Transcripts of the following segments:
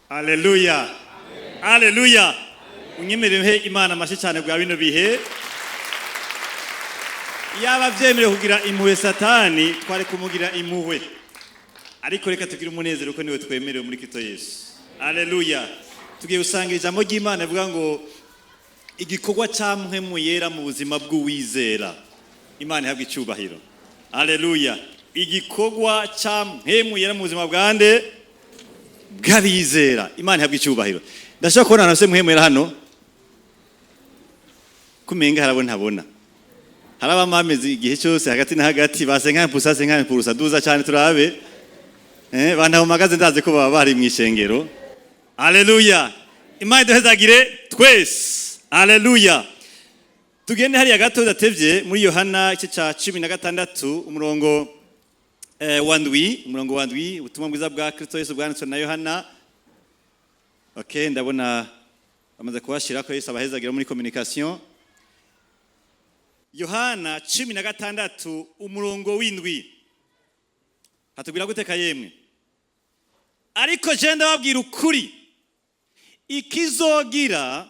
Aleluya, aleluya! Unyemerere Imana amashyi cyane bwa bino bihe. Yaba byemerewe kugira impuhwe Satani, twari kumugira impuhwe, ariko reka tugire umunezero ko niwe twemerewe muri Kristo Yesu. Aleluya! Tugiye gusanga ijambo ry'Imana rivuga ngo igikorwa cya Mpwemu Yera mu buzima bw'uwizera. Imana ihabwa icyubahiro. Aleluya! Igikorwa cya Mpwemu Yera mu buzima bwande? Bw'abizera. Imana ihabwa icyubahiro. Ndashaka kubona abantu bafite Mpwemu Yera hano. Kumenga harabo ntabona, hari abamameze igihe cyose hagati na hagati basenga mpusa, senga mpusa, duza cyane turabe. Bantu bamagaze, ndazi ko baba bari mu ishengero. Aleluya! Imana iduhezagire twese. Aleluya! Tugende hariya gato bidatevye muri Yohana igice ca 16, umurongo wa 7, umurongo wa 7. Ubutumwa bwiza bwa Kristo Yesu bwanditswe na Yohana. Okay, ndabona bamaze kubashirako. Yesu abahezagira muri communication. Yohana 16, umurongo w'7, hatubwira gute kayemwe? Ariko je ndababwira ukuri, ikizogira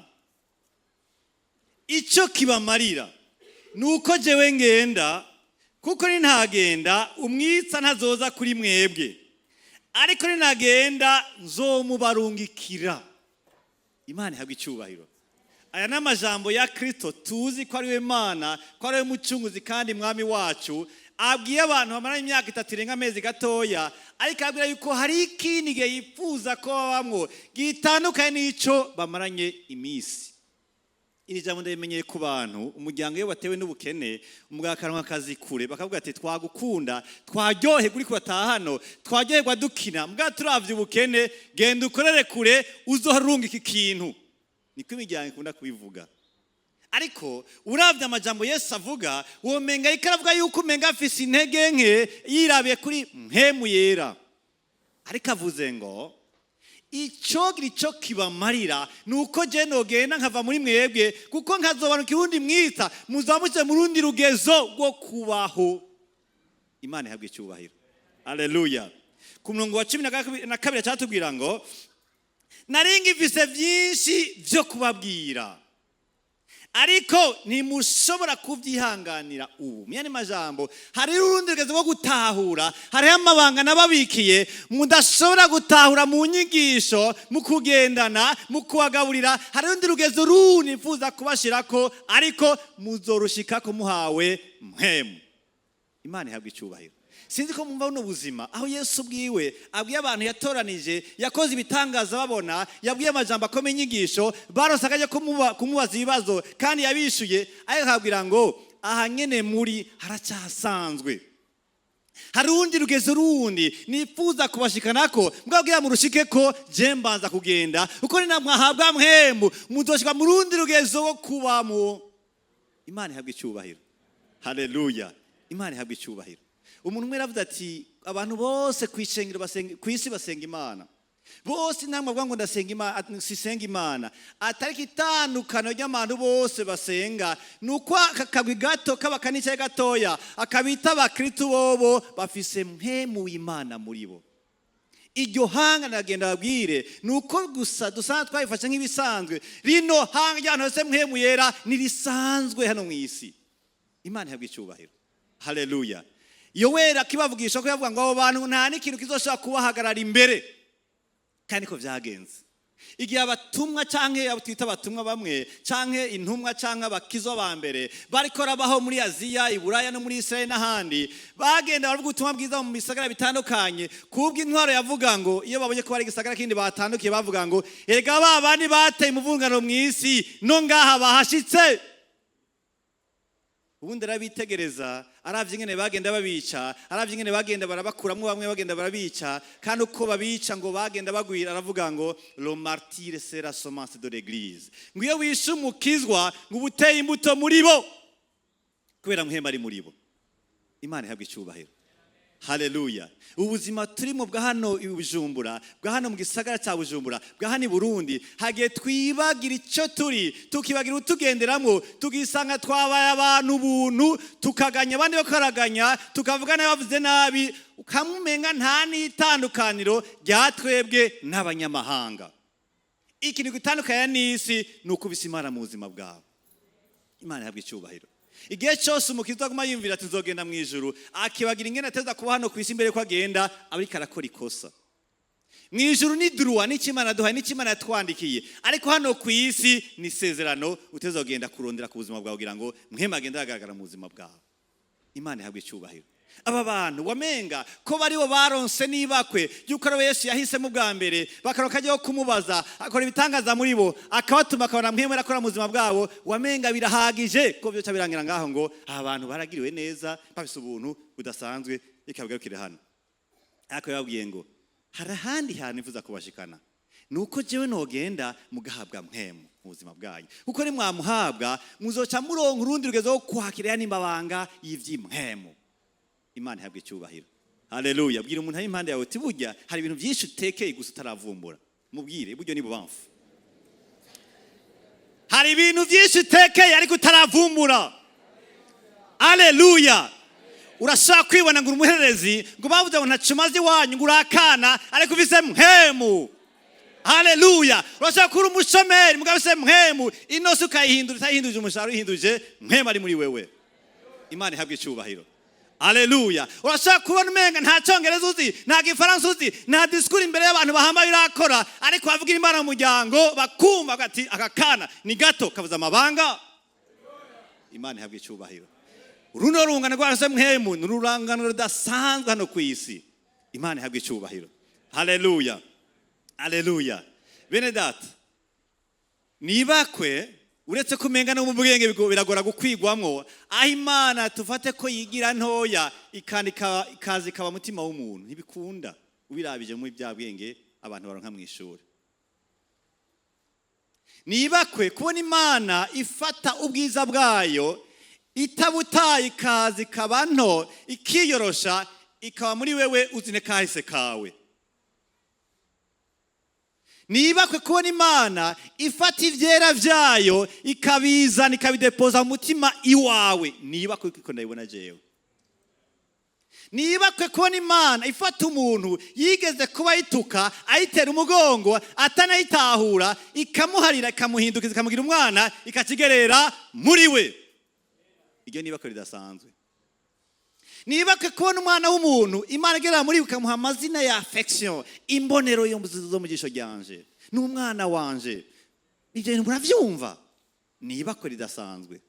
icyo kibamarira ni uko jewe ngenda, kuko nintagenda umwitsa ntazoza kuri mwebwe, ariko ninagenda nzomubarungikira. Imana ihabwa icyubahiro. Aya ni amajambo ya Kristo tuzi ko ari we Mana, ko ari we Mucunguzi kandi Mwami wacu, abwiye abantu bamaranye imyaka 3 irenga amezi gatoya, ariko abwira yuko hari ikindi gihe yifuza ko babamwo gitandukanye n'icyo bamaranye iminsi. Iri jambo ndabimenyeye ku bantu, umuryango iyo batewe n'ubukene, umugabo akaronka akazi kure, bakavuga ati: "Twagukunda, twaryoherwa uriko urataha hano, twaryoherwa dukina, mbwa turavye ubukene, genda ukorere kure, uzohora urunga iki kintu." Niko imiryango ikunda kubivuga. Ariko uravye amajambo Yesu avuga, womenga ariko aravuga yuko umenga afise intege nke yirabiye kuri Mpwemu Yera, ariko avuze ngo icyo icyo kibamarira ni uko je nogenda nkava muri mwebwe, kuko nkazobanuka urundi mwita, muzaba mushyize mu rundi rugezo rwo kubaho. Imana ihabwa icyubahiro. Aleluya! Ku murongo wa 12 cyatubwira ngo: "Nari ngifise byinshi byo kubabwira, ariko ntimushobora kubyihanganira ubu." Mu yandi majambo, hariho urundi rugezo rwo gutahura, hariho amabanga nababikiye mudashobora gutahura mu nyigisho, mu kugendana, mu kubagaburira. Hari urundi rugezo rundi nifuza kubashirako, ariko muzorushikako muhawe Mpwemu. Imana ihabwa icyubahiro. Sinzi ko mwumva buno buzima aho Yesu ubwiwe abwiye abantu yatoranije, yakoze ibitangaza babona, yabwiye amajambo akomeye, inyigisho, baronse akajya kumubaza ibibazo kandi yabishuye, ariko akabwira ngo aha nyene muri haracyasanzwe, hari urundi rugezo rundi nifuza kubashikanako, mbwabwira murushike ko je mbanza kugenda, kuko ni namwahabwa Mpwemu muzoshika mu rundi rugezo rwo kubamo. Imana ihabwa icyubahiro. Haleluya! Imana ihabwa icyubahiro. Umuntu umwe yaravuze ati: "Abantu bose ku ishengero basenga, ku isi basenga Imana bose, namwe bavuga ngo ndasenga Imana, sisenga Imana." Atari itandukano ry'abantu bose basenga ni uko aka kagwi gato k'abakanicaye gatoya akabita abakristu, bobo bafise Mpwemu w'Imana muri bo. Iryo hanga nagenda babwire ni uko gusa dusanzwe twabifashe nk'ibisanzwe. Rino hanga ry'abantu bose Mpwemu Yera ntirisanzwe hano mu isi. Imana ihabwa icyubahiro. Haleluya! Yoweri akibavugisha ko yavuga ngo abo bantu nta n'ikintu kizoshobora kubahagarara imbere, kandi ko byagenze igihe abatumwa, canke abo twita abatumwa bamwe, canke intumwa, canke abakizwa ba mbere bariko rabaho muri Aziya, i Buraya no muri Israel n'ahandi, bagenda baravuga ubutumwa bwiza mu bisagara bitandukanye. Kubwo intwaro yavuga ngo iyo babonye ko bari igisagara kindi batandukiye, bavuga ngo: "Erega ba bandi bateye umuvungano mu isi no ngaha bahashitse." Ubundi arabitegereza, aravye ingene bagenda babica, aravye ingene bagenda barabakuramwo bamwe, bagenda barabica, kandi uko babica ngo bagenda bagwira. Aravuga ngo: "Le martyr, c'est la semence de l'église." Ngo iyo wishe umukizwa, ngo uba uteye imbuto muri bo, kubera Mpwemu ari muri bo. Imana ihabwa icyubahiro. Haleluya! Ubuzima turimo bwa hano i Bujumbura, bwa hano mu gisagara cya Bujumbura, bwa hano i Burundi, hagiye twibagira icyo turi, tukibagira utugenderamo, tugisanga twabaye abantu ubuntu, tukaganya abandi bakaraganya, tukavuga nabi, bavuze nabi, ukamumenga nta n'itandukaniro rya twebwe n'abanyamahanga. Ikintu gitandukanye n'isi ni ukubisa Imana mu buzima bwawe. Imana ihabwa icyubahiro. Igihe cyose umukristo aguma yumvira ati nzogenda mu ijuru, akibagira ingene ateza kuba hano ku isi imbere ko agenda, aba ariko arakora ikosa. Mu ijuru ni droit, n'icyo Imana yaduhaye, n'icyo Imana yatwandikiye, ariko hano ku isi ni isezerano uteza kugenda kurondera ku buzima bwawe kugira ngo Mpwemu agende agaragara mu buzima bwawe. Imana ihabwa icyubahiro. Aba bantu wamenga ko baribo baronse n'ibakwe ry'uko ari Yesu yahisemo bwa mbere, bakaronka ajyaho kumubaza, akora ibitangaza muri bo, akabatuma, akabona Mpwemu arakora mu buzima bwabo, wamenga birahagije ko byoca birangira ngaho, ngo aba bantu baragiriwe neza, bafise ubuntu budasanzwe, ikabigarukire hano. Ariko yababwiye ngo hari ahandi hantu nifuza kubashikana, ni uko jewe nogenda mugahabwa Mpwemu mu buzima bwanyu, kuko nimwamuhabwa muzoca muronka urundi rugezo rwo kwakira ya n'imbabanga y'ivy'impwemu. Imana ihabwa icyubahiro. Haleluya! Bwira umuntu ari impande yawe uti burya hari ibintu byinshi utekeye gusa utaravumbura. Mubwire, buryo ni bubamfu, hari ibintu byinshi utekeye ariko utaravumbura. Haleluya! Urashobora kwibona ngo uri umuhererezi, ngo bavuze ngo ntaco umaze iwanyu, ngo urakana, ariko ufise Mpwemu. Haleluya! Urashobora kuba uri umushomeri, mugabo ufise Mpwemu. Ino si ukayihindura, utayihinduje umushahara, uyihinduje Mpwemu ari muri wewe. Imana ihabwa icyubahiro. Haleluya! Urashobora kubona umenga nta Cyongereza uzi, nta Gifaransa uzi, nta discours imbere y'abantu bahambaye urakora, ariko bavugira Imana mu muryango bakumva bati aka kana ni gato kavuze amabanga. Imana ihabwa icyubahiro. Runo rungano rwa Mpwemu ni urungano rudasanzwe hano ku isi. Imana ihabwa icyubahiro. Haleluya, haleluya! Bene data, nibakwe uretse ko umenga no mu bwenge biragora gukwigwamwo, aho Imana tufate ko yigira ntoya, ikandika ikaza ikaba mutima w'umuntu, ntibikunda ubirabije muri bya bwenge abantu baronka mu ishuri. Nibakwe kubona Imana ifata ubwiza bwayo itabutaye, ikaza ikaba nto, ikiyorosha, ikaba muri wewe, uzine kahise kawe. Nibakwe kubona Imana ifata ivyera vyayo, ikabizana, ikabidepoza mu mutima iwawe. Nibakwe kuko ndabibona jewe. Nibakwe kubona Imana ifata umuntu yigeze kuba ayituka, ayitera umugongo, atanayitahura, ikamuharira, ikamuhindukiza, ikamugira umwana, ikakigerera muri we. Iryo nibakwe ridasanzwe. Nibakwe kubona umwana w'umuntu Imana igera muri we, ikamuha amazina ya affection, imbonero yo zo mu jisho ryanje, ni umwana wanje. Ibyo bintu murabyumva, nibakwe ridasanzwe.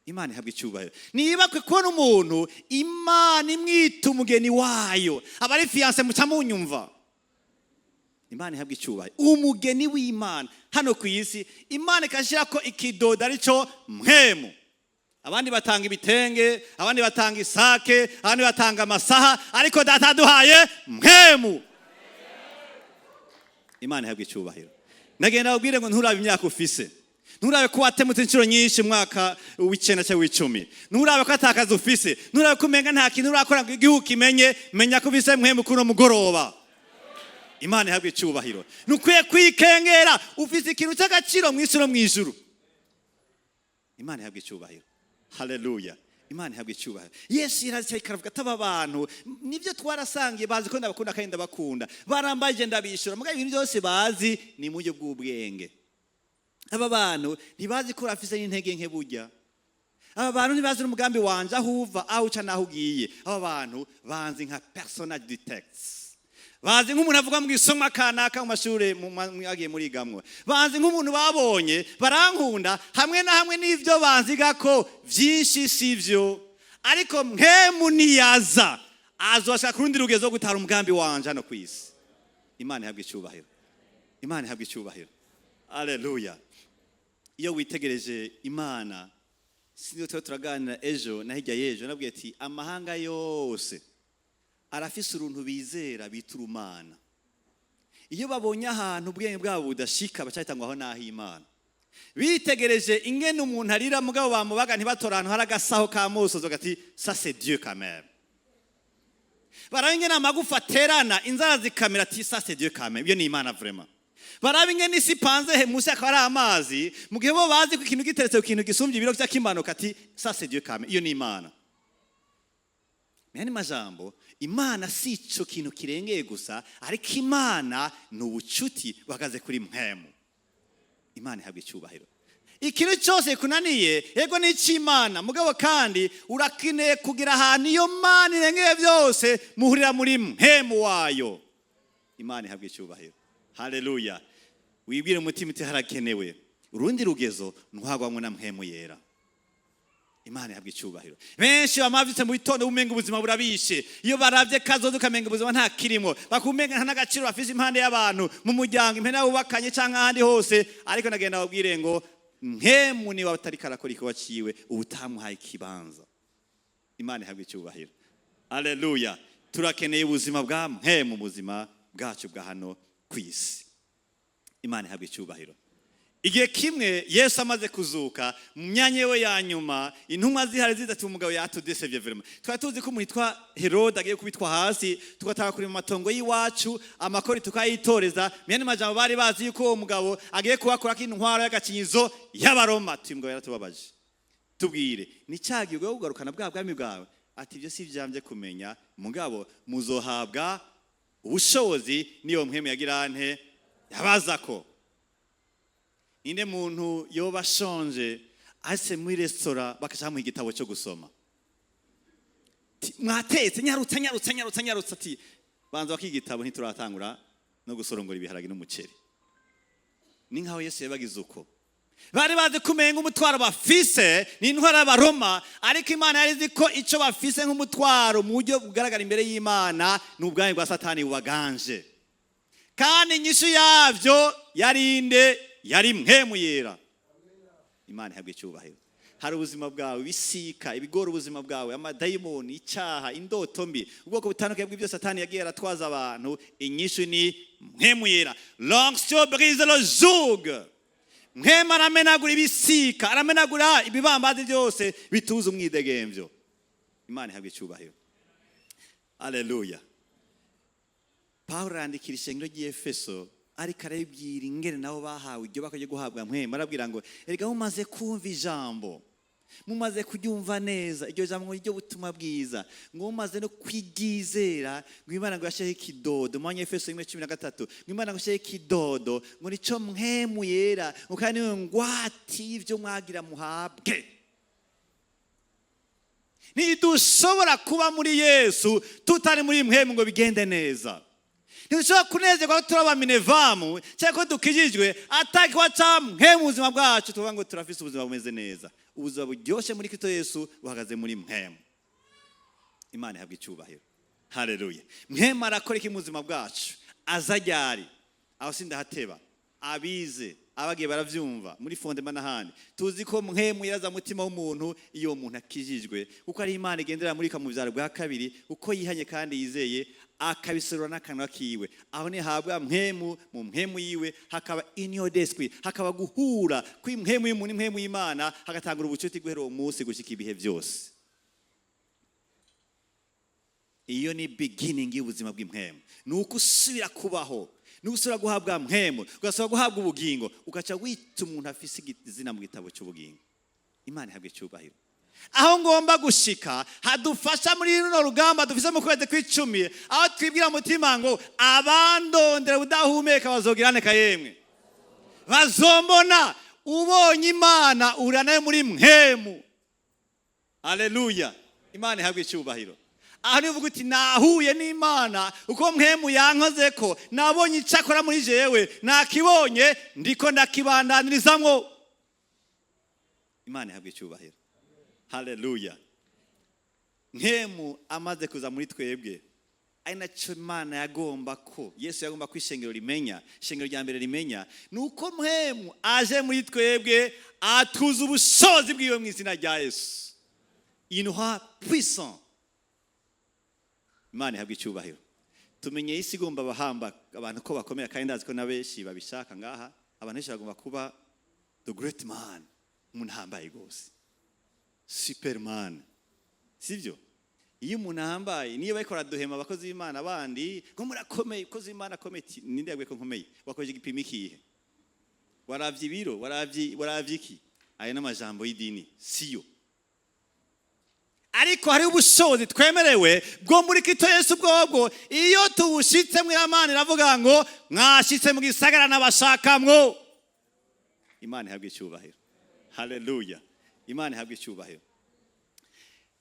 Imana ihabwa icyubahiro. Nibakwe kubona umuntu Imana imwita umugeni wayo. Abari fiancé muca munyumva. Imana ihabwa icyubahiro. Umugeni w'Imana hano ku isi, Imana ikashyira ko ikidodo aricyo Mpwemu. Abandi batanga ibitenge, abandi batanga isake, abandi batanga amasaha, ariko Data yaduhaye Mpwemu. Imana ihabwa icyubahiro. Nagenda babwire ngo nturabe imyaka ufise, nturabe ko watemutse inshuro nyinshi mu mwaka w'icenda cyangwa w'icumi, nturabe ko atakazi ufise, nturabe ko umenga nta kintu urakora ngo igihugu kimenye. Menya ko ufise Mpwemu kuri uno mugoroba. Imana ihabwa icyubahiro. Ntukwiye kwikengera, ufise ikintu cy'agaciro mu isi no mu ijuru. Imana ihabwa icyubahiro. Haleluya! Imana ihabwa icyubahiro. Yesu yarazicaye, karavuga ati aba bantu nibyo twarasangiye, bazi ko ndabakunda kandi ndabakunda, barambaje ndabishyura, mugabo ibintu byose bazi ni mu buryo bw'ubwenge. Aba bantu ntibazi ko urafise n'intege nke burya. Aba bantu ntibazi n'umugambi wanje, aho uva, aho uca n'aho ugiye. Aba bantu banzi nka personnage du texte, bazi nk'umuntu avuga mu isomwa kanaka mu mashuri mwagiye murigamwo, bazi nk'umuntu babonye, barankunda hamwe na hamwe n'ibyo banziga ko byinshi si byo, ariko Mpwemu niyaza azoshaka ku rundi rugezo rwo gutara umugambi wanje hano ku isi. Imana ihabwa icyubahiro. Imana ihabwa icyubahiro. Aleluya! Iyo witegereje Imana, sinzi, tuba turaganira ejo na hirya y'ejo, nabwiye ati amahanga yose arafise uruntu bizera bita urumana. Iyo babonye ahantu ubwenge bwabo budashika, bacahita ngo aho naho Imana. Bitegereje ingene umuntu arira, mugabo bamubaga ntibatora ahantu hari agasaho ka musozo, gati ça c'est Dieu quand même. Barabe ingene amagufa aterana, inzara zikamera, ati: "Ça, c'est Dieu quand même, iyo ni Imana vraiment." Barabe ingene isi ipanze, he munsi akaba ari amazi, mu gihe bo bazi ko ikintu giteretse ku kintu gisumbye ibiro vy'akimanuka, ati: "Ça, c'est Dieu quand même, iyo ni Imana." Muyandi majambo, Imana si ico kintu kirengeye gusa, ariko Imana ni ubucuti buhagaze kuri mpwemu. Imana ihabwa icyubahiro. Ikintu cyose kunaniye, yego, ni icy'Imana, mugabo kandi urakeneye kugira ahantu iyo Mana irengeye byose muhurira muri mpwemu wayo. Imana ihabwa icyubahiro, haleluya. Wibwire umutima uti: "Harakenewe urundi rugezo ntwagwamwo na Mpwemu Yera." Imana ihabwa icyubahiro. Benshi bamavyutse mu bitondo umenga ubuzima burabishe. Iyo baravye kazoza, ukamenga ubuzima nta kirimo, bakumenga nta n'agaciro bafise impande y'abantu, mu muryango, impene wubakanye canke ahandi hose. Ariko nagenda babwire ngo Mpwemu niwe atariko arakora igikorwa ciwe, uba utamuhaye ikibanza. Imana ihabwa icyubahiro, aleluya. Turakeneye ubuzima bwa Mpwemu mu buzima bwacu bwa hano ku isi. Imana ihabwa icyubahiro. Igihe kimwe Yesu amaze kuzuka, mu myanya yewe ya nyuma, intumwa zihari ziza ati: "Umugabo yatudesevye vraiment. Twari tuzi ko umuntu yitwa Herode agiye kubitwa hasi, tugataha kuri mu matongo y'iwacu, amakori tukayitoreza." Mu majambo, bari bazi yuko uwo mugabo agiye kubakurako intwaro y'agakinyizo y'Abaroma. Tuyu mugabo yaratubabaje. Tubwire, ni cya gihe ugiye kugarukana bwa bwami bwawe? Ati: "Ibyo si ivyanje kumenya, mugabo muzohabwa ubushobozi niyo Mpwemu yagira nte? Yabaza ko." Ninde muntu yoba ashonje, ase muri resitora, bakaca bamuha igitabo cyo gusoma? Ti: "Mwatetse, nyarutsa, nyarutsa, nyarutsa, nyarutsa." Ati: "Banza bakiga igitabo, ntituratangura no gusorongora ibiharage n'umuceri." Ni nkaho Yesu yabagize uko. Bari bazi kumenga umutwaro bafise ni intwaro y'Abaroma, ariko Imana yari izi ko icyo bafise nk'umutwaro mu buryo bugaragara imbere y'Imana ni ubwami bwa Satani bubaganje. Kandi inyishu yabyo yari inde? Yari Mpwemu Yera. Imana ihabwa icyubahiro. Hari ubuzima bwawe ibisika, ibigora ubuzima bwawe, amadayimoni, icyaha, indoto mbi, ubwoko butandukanye bw'ibyo Satani yagiye aratwaza abantu. Inyishu ni Mpwemu Yera. L'onction brise le joug. Mpwemu aramenagura ibisika, aramenagura ibibambazi byose bituza umwidegemvyo. Imana ihabwa icyubahiro, aleluya. Pawulo arandikira ishengero ry'Efeso, ariko arabibwira ingene nabo bahawe iryo bakwiye guhabwa Mpwemu. Arabwira ngo: "Erega mumaze kumva ijambo, mumaze kuryumva neza iryo jambo ngo ryo butumwa bwiza, ngo mumaze no kwigizera, ngo Imana ngo yashireho ikidodo." Mu Efeso 1:13, ngo Imana ngo yashireho ikidodo, ngo nico Mpwemu Yera, ngo kandi niwe ngwati y'ivyo mwagira muhabwe. Ntidushobora kuba muri Yesu tutari muri Mpwemu ngo bigende neza. Ntidushobora kunezerwa ko turi abaminevamu cyangwa ko dukijijwe atakiwa ca Mpwemu mu buzima bwacu, tuvuga ngo turafise ubuzima bumeze neza. Ubuzima buryoshye muri Kristo Yesu buhagaze muri Mpwemu. Imana ihabwa icyubahiro, haleluya. Mpwemu arakora iki mu buzima bwacu? Aza ryari? Aho sindahateba. Abize, abagiye baravyumva muri fondement n'ahandi, tuzi ko Mpwemu yaraza mutima w'umuntu iyo uwo muntu akijijwe, kuko ari Imana igendera muri kamubyaro bwa kabiri, uko yihanye kandi yizeye, akabisorora n'akanwa kiwe. Aho nihabwa Mpwemu, mu mpwemu yiwe hakaba union d'esprit, hakaba guhura kw'impwemu y'umuntu n'impwemu y'Imana, hagatangura ubucuti guhera uwo munsi gushika ibihe byose. Iyo ni beginning y'ubuzima bw'impwemu, ni uko usubira kubaho, ni usubira guhabwa Mpwemu, ugasubira guhabwa ubugingo, ugaca wita umuntu afise izina mu gitabo cy'ubugingo. Imana ihabwa icyubahiro. Aho ngomba gushika hadufasha muri runo rugamba dufise mu kwezi kw'icumi, aho twibwira mutima ngo: "Abandondera udahumeka bazogirane kayemwe, bazombona." Ubonye Imana, ura nayo muri mpwemu. Aleluya, Imana ihabwa icyubahiro. Aho niyo uvuga uti: "Nahuye n'Imana, uko Mpwemu yankoze ko nabonye icyo akora muri jewe, nakibonye, ndiko ndakibandanirizamwo." Imana ihabwa icyubahiro, haleluya. Mpwemu amaze kuza muri twebwe, ari nacyo Imana yagomba ko Yesu yagomba ko ishengero rimenya, ishengero rya mbere rimenya, ni uko Mpwemu aje muri twebwe, atuza ubushobozi bwiwe mu izina rya Yesu, inuha puissant. Imana ihabwa icyubahiro. Tumenye isi igomba abahamba abantu ko bakomera, kandi ndazi ko na benshi babishaka ngaha. Abantu benshi bagomba kuba the great man, umuntu ahambaye rwose, superman, sibyo? Iyo umuntu ahambaye, niyo bariko baraduhema abakozi b'Imana bandi ngo murakomeye, umukozi w'Imana akomeye, ati, ninde yabwiye ko nkomeye? Wakoresha igipimo ikihe? Waravye ibiro? Waravye iki? Ayo n'amajambo y'idini siyo. Ariko hariho ubushobozi twemerewe bwo muri Kristo Yesu. Bwobwo iyo tubushitsemo, Imana iravuga ngo mwashitse mu gisagara n'abashakamwo. Imana ihabwe icyubahiro. Haleluya, Imana ihabwe icyubahiro.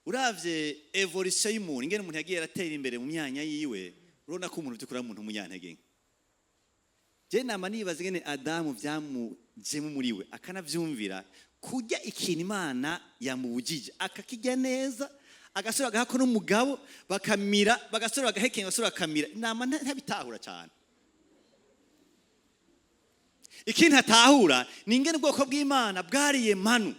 Uravye évolution y'umuntu, ingene umuntu yagiye aratera imbere mu myanya yiwe, urabona ko umuntu by'ukuri ari umuntu w'umunyantege nke. Je nama nibaza ingene Adamu vyamujemo muri we, akanavyumvira kurya ikintu Imana yamubujije, akakirya neza, agasubira agahako n'umugabo bakamira, bagasubira bagahekenya, bagasubira bakamira. Nama ntabitahura cyane. Ikindi hatahura ni ingene ubwoko bw'Imana bwariye manu,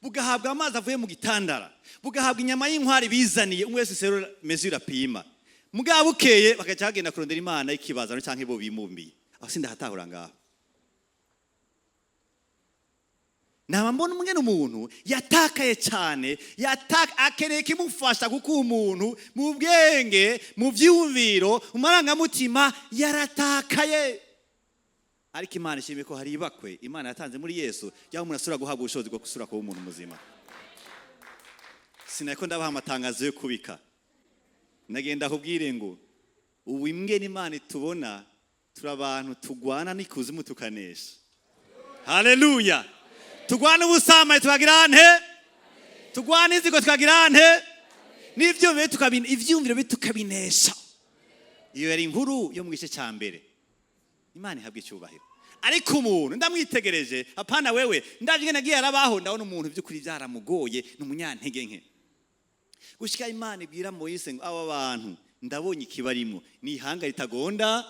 bugahabwa amazi avuye mu gitandara, bugahabwa inyama y'inkwari bizaniye, umwe wese selon mesure apima. Mugabo bukeye bagaca bagenda kurondera imana y'ikibazano canke bo bimumbiye. Aho sindahatahura ngaho. Naba mbona umwe umuntu yatakaye cyane, akeneye kimufasha, kuko umuntu mu bwenge, mu vyiyumviro, mu marangamutima yaratakaye. Ariko Imana ishimye ko hari ibakwe Imana yatanze muri Yesu, yaho umuntu asubira guhabwa ubushobozi bwo gusubira kuba umuntu muzima. Sinako ndabaha amatangazo yo kubika, nagenda kubwire ngo ubu imwe n'Imana itubona, turi abantu tugwana n'ikuzimu tukanesha. Haleluya! Tugwana ubusambanyi tukagira nte? Tugwana inzigo tukagira nte? N'ivyumviro ivyumviro bibi tukabinesha. Iyo yari inkuru yo mu gice cya mbere. Imana ihabwa icyubahiro. Ariko umuntu ndamwitegereje, apana wewe, ndavye ingene agiye arabaho, ndabona umuntu by'ukuri byaramugoye, ni umunyantege nke, gushika Imana ibwira Moyise ngo aba bantu ndabonye ikibarimo, ni ihanga ritagonda.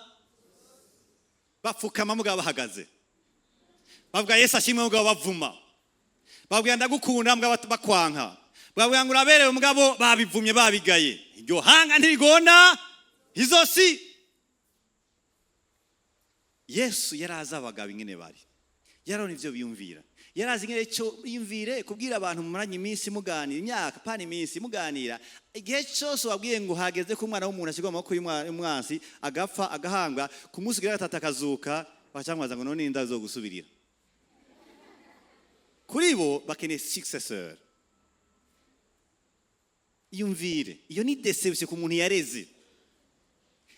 Bapfukama mugabo bahagaze, bavuga Yesu ashimwe mugabo bavuma, babwira ndagukunda mugabo bakwanka, babwira ngo uraberewe mugabo babivumye, babigaye. Iryo hanga ntirigonda izosi. Yesu yarazi abagabo ingene bari, yarabona ivyo biyumvira, yarazi ingene cyo yumvire kubwira abantu mumaranye iminsi muganira, imyaka pana iminsi muganira. Igihe cyose wabwiye ngo hageze ko umwana w'umuntu ashyirwa mu maboko y'umwansi, agapfa, agahambwa, ku munsi ugira gatatu akazuka, bacamwaza ngo none ninde azogusubirira? Kuri bo bakeneye successeur. Iyumvire, iyo ni déception ku muntu yareze.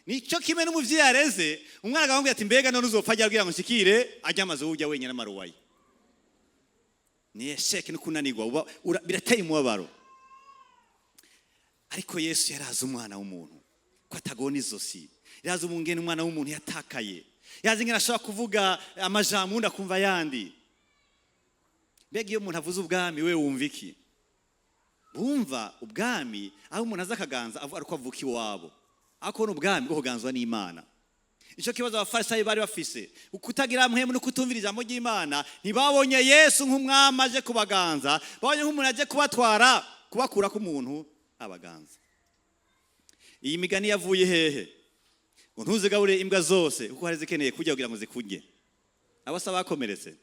Nicyo kimwe n'umuvyeyi yareze umwana, akamubwira ati mbega none uzopfa ajya kugira ngo nshikire ajya amazu ujya wenyine amaruwaye. Ni échec no kunanirwa, birateye umubabaro. Ariko Yesu yarazi umwana w'umuntu ko atagona izosi, yarazi umungene umwana w'umuntu yatakaye, yazi ingene ashobora kuvuga amajambo undi akumva ayandi. Mbega iyo umuntu avuze ubwami, we wumva iki? Bumva ubwami aho umuntu aza akaganza ariko avuka iwabo, ariko ni ubwami bwo kuganzwa n'Imana. Icyo kibazo abafarisayo bari bafise, ukutagira mpwemu no kutumvira ijambo ry'Imana. Ntibabonye Yesu nk'umwami aje kubaganza, babonye nk'umuntu aje kubatwara, kubakura k'umuntu abaganza. Iyi migani yavuye hehe ngo ntuzigabure imbwa zose, kuko hari zikeneye kurya kugira ngo zikurye? Abasa bakomeretse.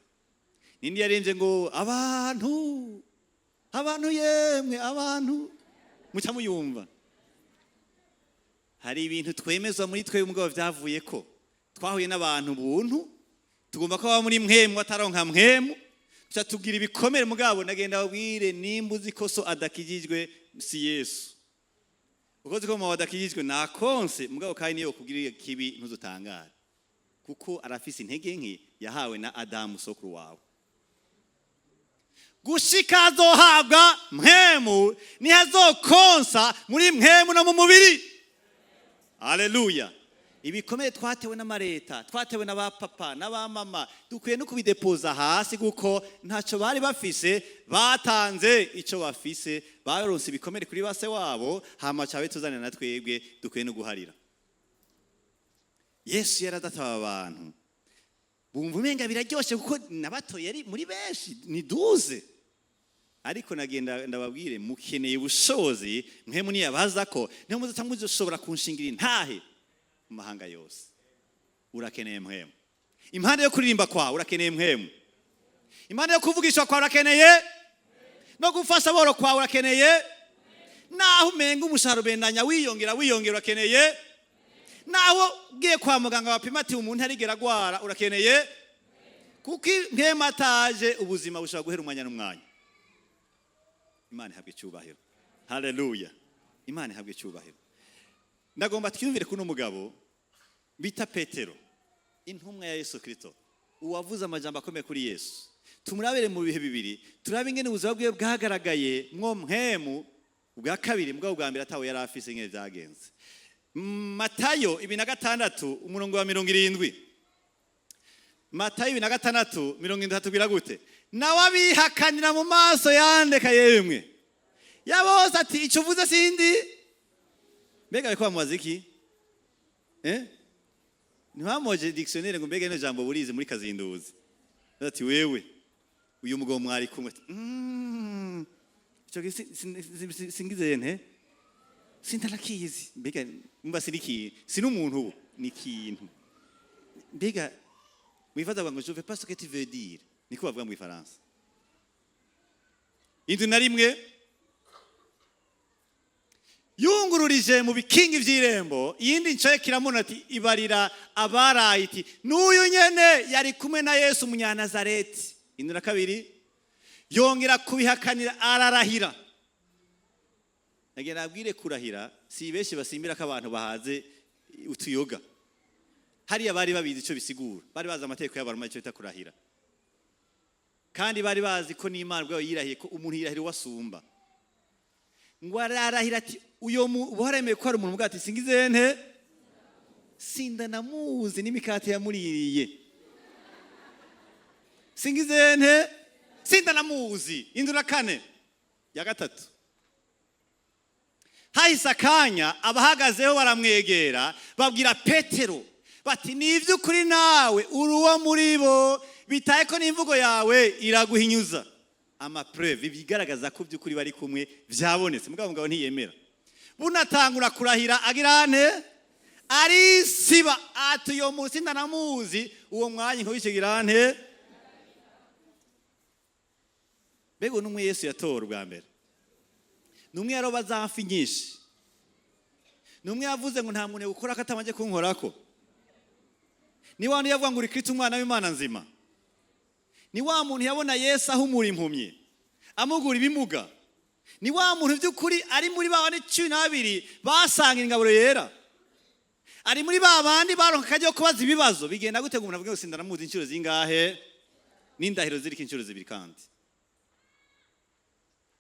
Nindi yarembye ngo abantu, abantu, yemwe abantu, muca muyumva. Hari ibintu twemezwa muri twe mugabo byavuye ko twahuye n'abantu buntu tugomba kuba muri mpwemu, ataronka mpwemu, tuca tugira ibikomere. Mugabo nagenda babwire, nimba uzi ko so adakijijwe, si Yesu, uko uzi ko mama adakijijwe nakonse, mugabo kandi niyo kugirira kibi ntuzutangare, kuko arafise intege nke yahawe na Adamu sokuru wawe. Gushika azohabwa mpwemu, niho azokonsa muri mpwemu no mu mubiri. Aleluya! Ibikomere twatewe n'amareta, twatewe n'aba papa n'aba mama, dukwiye no kubidepoza hasi, kuko ntacyo bari bafise, batanze icyo bafise. Baronse ibikomere kuri base wabo, hama cabe tuzanira na twebwe dukwiye no guharira. Yesu yaradataba abantu bumva umenga biraryoshe, kuko nabatoye ari muri benshi ni 12. Ariko nagenda ndababwire, mukeneye ubushobozi mwe muniyabaza ko niho muzaca muzoshobora kunshingira intahe mu mahanga yose. Urakeneye mpwemu. Impande yo kuririmba kwawe urakeneye mpwemu, impande yo kuvugishwa kwawe urakeneye, no gufasha boro kwawe urakeneye. Naho umenga umushahara ubendanya wiyongera wiyongera, urakeneye. Naho ugiye kwa muganga bapima ati umuntu arigera agwara, urakeneye. Kuko Mpwemu ataje, ubuzima bushobora guhera umwanya n'umwanya. Imana ihabwa icyubahiro. Haleluya, Imana ihabwa icyubahiro. Ndagomba twiyumvire kuno mugabo bita Petero, intumwa ya Yesu Kirisito, uwavuze amajambo akomeye kuri Yesu. Tumurabere mu bihe bibiri, turabe ingene ubuzima bwiwe bwagaragaye mwo Mpwemu ubwa kabiri, mugabo bwa mbere atawe yari afise, ingene byagenze. Matayo 26, umurongo wa 70. Matayo 26:70 hatubwira gute? Nawe abihakanira mu maso yandeka yemwe yabose, ati icyo uvuze sindi. Mbega bariko bamubaza iki? Ntibamoje dictionnaire ngo mbega ino jambo burizi muri kazinduzi? Ati wewe, uyu mugabo mwari kumwe. Ati, ico singize nte, sintarakizi. Mbega mba sinikintu, sinumuntu ubu ni ikintu. Mbega mwifaza ngo je veux pas ce que tu veux dire, niko bavuga mu Ifaransa. 71, yungururije mu bikingi vy'irembo, iyindi ncoye kiramuna ati ibarira abaraye iti n'uyu nyene yari kumwe na Yesu umunyanazareti. 72, yongera kubihakanira, ararahira. Nagira nabwire, kurahira si benshi basimbira ko abantu bahaze utuyoga. Hariya bari babizi icyo bisigura, bari bazi amategeko y'abaroma, icyo bita kurahira, kandi bari bazi ko n'Imana ubwayo yirahiye, ko umuntu yirahira uwasumba. Ngo ararahira ati uyo waremeye ko hari umuntu ubwo ati singize nte, sindanamuzi n'imikate yamuririye, singize nte, sindanamuzi. 74 ya gatatu, hahise akanya, abahagazeho baramwegera, babwira Petero bati ni iby'ukuri nawe uri uwo muri bo, bitaye ko n'imvugo yawe iraguhinyuza. Ama preuves, ibigaragaza ko by'ukuri bari kumwe byabonetse. Mugabo ntiyemera, bunatangura kurahira, agira ane, arisiba ati uyo munsi ndanamuzi. Uwo mwanya nkubishigira nte? Mbega n'umwe Yesu yatora ubwa mbere, ni umwe yaroba za mfi nyinshi, ni umwe yavuze ngo nta muntu gukora ko atabanje kunkorako, ni wa wundi yavuga ngo uri Kristo umwana w'Imana nzima, ni wa muntu yabona Yesu ahumura impumyi, amugura ibimuga, ni wa muntu by'ukuri ari muri ba bandi 12 basanga ingaburo yera, ari muri ba bandi baronka akajya kubaza ibibazo. Bigenda gute ngo umuntu avuge ngo sindanamuzi inshuro zingahe, n'indahiro ziriko inshuro zibiri? Kandi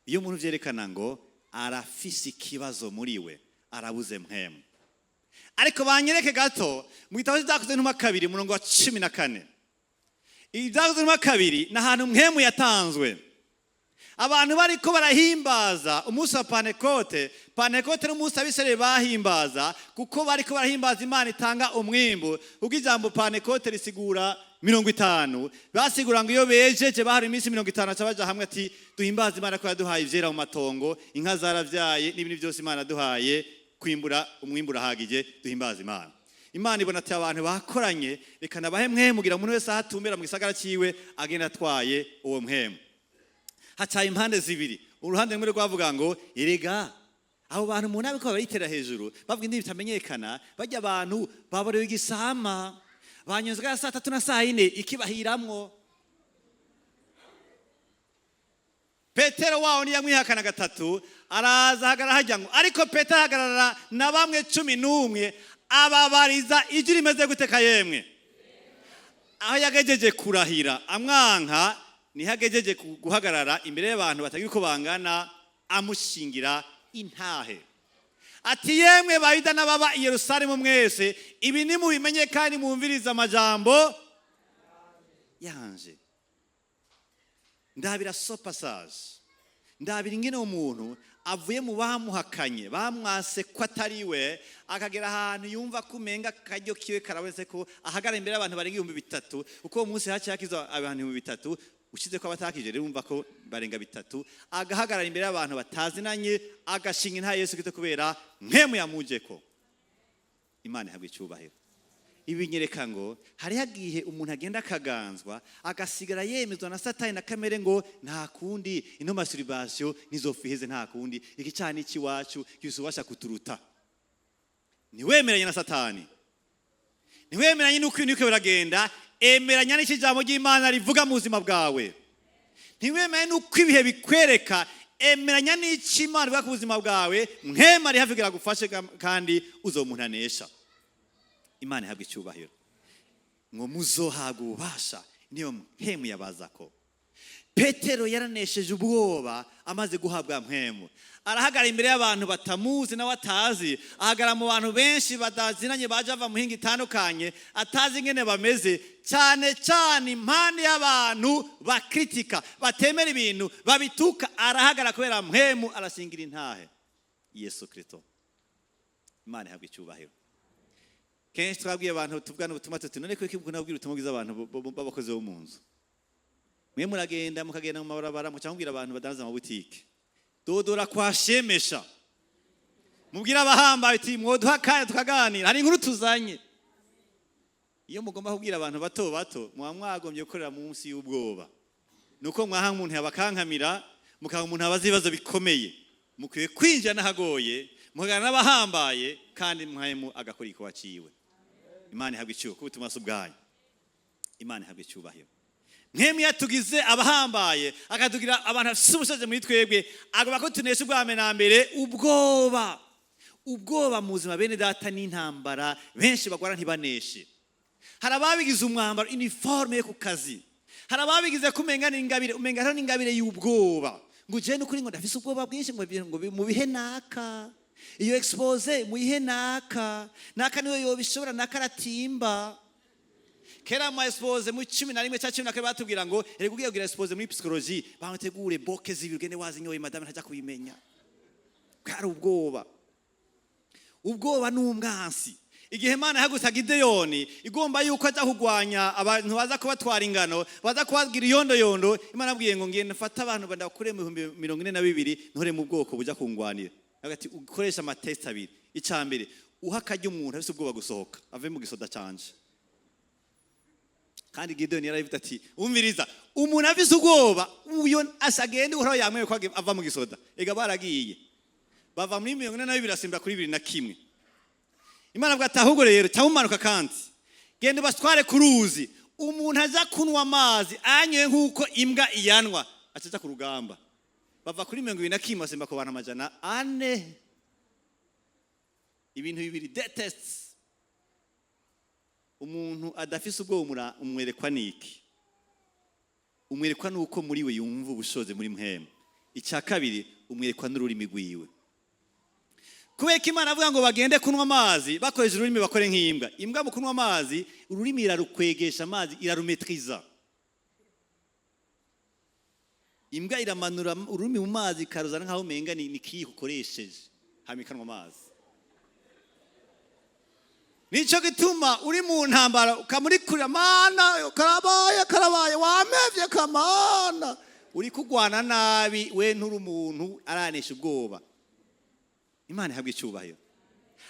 iyo umuntu vyerekana ngo arafise ikibazo muri we, arabuze Mpwemu. Ariko banyereke gato mu gitabo cy'Ibyakozwe Ntumwa 2, umurongo wa 14. Ibyakozwe Ntumwa 2 ni ahantu Mpwemu yatanzwe, abantu bariko barahimbaza umunsi wa Pantekote. Pantekote ni umunsi Abisirayeli bahimbaza kuko bariko barahimbaza Imana itanga umwimbu, kuko ijambo Pantekote risigura 50. Basigura ngo iyo bejeje bahari iminsi 50, baca baja hamwe ati duhimbaze Imana ko yaduhaye ivyera mu matongo, inka zaravyaye n'ibintu byose Imana yaduhaye kwimbura, umwimbu urahagije, duhimbaze Imana. Imana ibona ati abantu bakoranye, reka nabahe Mpwemu, kugira umuntu wese aho atumbera mu gisagara ciwe agenda atwaye uwo Mpwemu. Hacaye impande zibiri. Uruhande rumwe rwavuga ngo erega abo bantu umuntu abiko barayitera hejuru, bavuga indimi bitamenyekana, bajya abantu baborewe igisama banyuzwe ya saa 3 na saa 4 ikibahiramwo. Petero wawo ntiyamwihakana gatatu, araza ahagarara hajya ngo ariko Petero ahagarara na bamwe 11, ababariza ijwi rimeze gute kayemwe? Aho yagejeje kurahira amwanka, niho agejeje guhagarara imbere y'abantu batagira uko bangana, amushingira intahe ati yemwe Bayuda n'ababa i Yerusalemu mwese, ibi nimubimenye kandi mwumvirize amajambo yanje. Ndabira so passage, ndabira ingene umuntu avuye mu bamuhakanye, bamwase ko atari we, akagera ahantu yumva ko umenga akaryo kiwe karabonetse, ko ahagarara imbere y'abantu barenga 3000, uko uwo munsi haciye hakizwa abantu 3000, ushize ko abatakije rero wumva ko barenga bitatu, agahagarara imbere y'abantu batazinanye, agashinga intahe Yesu Kristo kubera Mpwemu yamujeko. Imana ihabwa icyubahiro. Ibi binyereka ngo hariho igihe umuntu agenda akaganzwa, agasigara yemezwa na Satani na kamere ngo nta kundi, ino masturbation nizopfa iheze, nta kundi, iki cyaha ni icy'iwacu, gifise ububasha kuturuta. Ntiwemeranye na Satani, ntiwemeranye n'uko ibintu biriko biragenda, emeranya n'icyo ijambo ry'Imana rivuga mu buzima bwawe. Ntiwemeranye n'uko ibihe bikwereka, emeranya n'icyo Imana ivuga ku buzima bwawe. Mpwemu ari hafi kugira agufashe, kandi uzoba umuntu anesha. Imana ihabwa icyubahiro. Ngo muzohabwa ububasha niyo Mpwemu yabazako. Petero yaranesheje ubwoba amaze guhabwa Mpwemu. Arahagarara imbere y'abantu batamuzi nawe atazi, ahagarara mu bantu benshi badazinanye, baje bava mu mihingo itandukanye, atazi ingene bameze, cyane cyane impande y'abantu bakritika, batemera ibintu, babituka. Arahagarara kubera Mpwemu, arashingira intahe Yesu Kristo. Imana ihabwa icyubahiro. Kenshi twabwiye abantu tuvugana ubutumwa tuti: "None kuki mukunda kubwira ubutumwa bwiza abantu b'abakozi bo mu nzu? Mwe muragenda, mukagenda mu mabarabara, muca mubwira abantu badandaza amabutike. Dodora kwa Shemesha, mubwire abahambaye uti: mwoduha akanya tukaganira, hari inkuru tuzanye." Iyo mugomba kubwira abantu bato bato, muba mwagombye gukorera munsi y'ubwoba, nuko mwaha umuntu yabakankamira, mukaba umuntu abaza ibibazo bikomeye. Mukwiye kwinjira n'ahagoye, mukaganira n'abahambaye, kandi Mpwemu agakora igikorwa ciwe. Imana ihabwa icyubahiro kuko ubutumwa si ubwanyu. Imana ihabwa icyubahiro. Mpwemu yatugize abahambaye, akatugira abantu bafite ubushobozi muri twebwe, agomba ko tunesha ubwa mbere na mbere ubwoba. Ubwoba mu buzima, bene data, n'intambara benshi bagwara ntibaneshe. Hari ababigize umwambaro, uniforme yo ku kazi. Hari ababigize ko umenga n'ingabire, umenga hariho n'ingabire y'ubwoba, ngo ugende ukuri, ngo ndafise ubwoba bwinshi, ngo mubihe naka iyo exposé, muyihe naka, naka niwe yobishobora, naka aratimba. Kera mu exposé mu 11 cya 12 batubwira ngo erega ugiye kugira exposé muri psychologie, bamutegure boke zibiri, ugende wazinyoye, madame ntajya kubimenya. Bwari ubwoba. Ubwoba ni umwansi. Igihe Imana yahagurutsa Gideyoni, igomba yuko ajya kurwanya abantu baza kubatwara ingano, baza kubabwira iyondoyondo, Imana abwiye ngo: "Ngenda mfate abantu ndakure mu 42,000, ntore mu bwoko bujya kungwanira." Hagati ukoresha ama tests abiri. Icya mbere, uha akarya umuntu afite ubwoba gusohoka ave mu gisoda canje. Kandi Gideyoni yarabivuze ati: "Umviriza, umuntu afise ubwoba uyo asagende, Uhoraho yamweye ko ava mu gisoda." Ega baragiye bava muri 42, asimbura kuri 21. Imana avuga ati: "Ahubwo rero cyangwa umanuka, kandi genda ubatware ku ruzi. Umuntu aza kunywa amazi anyoye nk'uko imbwa iyanwa, acaja ku rugamba." Bava kuri 21, basimba ku bantu 400. Ibintu bibiri detest: umuntu adafise ubwoba umwerekwa niki? Umwerekwa nuko muri we yumva ubushobozi muri Mpwemu. Icya kabiri, umwerekwa n'ururimi rwiwe. Kubera ko Imana avuga ngo bagende kunywa amazi bakoresheje ururimi, bakore nk'imbwa. Imbwa mu kunywa amazi, ururimi irarukwegesha amazi, irarumetriza. Imbwa iramanura ururimi mu mazi, ikaruzana nk'aho umenga ni kiyiko ukoresheje, hanyuma ikanywa amazi. Nicyo gituma uri mu ntambara ukamurikurira: "Mana, karabaye, karabaye, wamevye kamana," uri kugwana nabi. We nturi umuntu aranesha ubwoba. Imana ihabwa icyubahiro.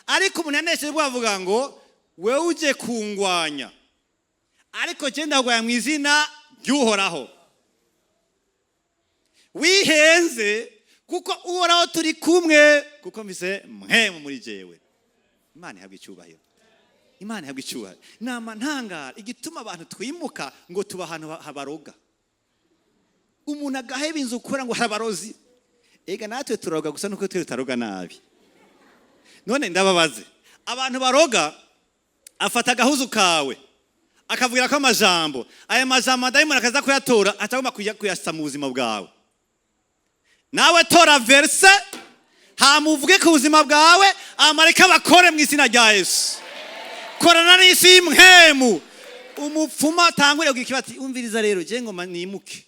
Ariko umuntu yanesheje ubwoba avuga ngo: "Wewe uje kungwanya, ariko je ndagwanya mu izina ry'Uhoraho. Wihenze, kuko Uhoraho turi kumwe, kuko mvise Mpwemu muri jewe." Imana ihabwa icyubahiro. Imana ihabwa icyubahiro. Nama ntangara igituma abantu twimuka ngo tuba ahantu habaroga. Umuntu agaheba inzu ukora ngo harabarozi. Ega natwe turaroga, gusa nuko twe tutaroga nabi. None ndababaze, abantu baroga, afata agahuzu kawe akavugira ko amajambo, aya majambo dayimoni akaza kuyatora, atagomba kuyasa mu buzima bwawe. Nawe tora verset, hama uvuge ku buzima bwawe, amareka bakore mu izina rya Yesu. Korana n'isi y'impwemu. Umupfumu atangure kugira ikibazo ati: "Umviriza rero, je ngoma nimuke,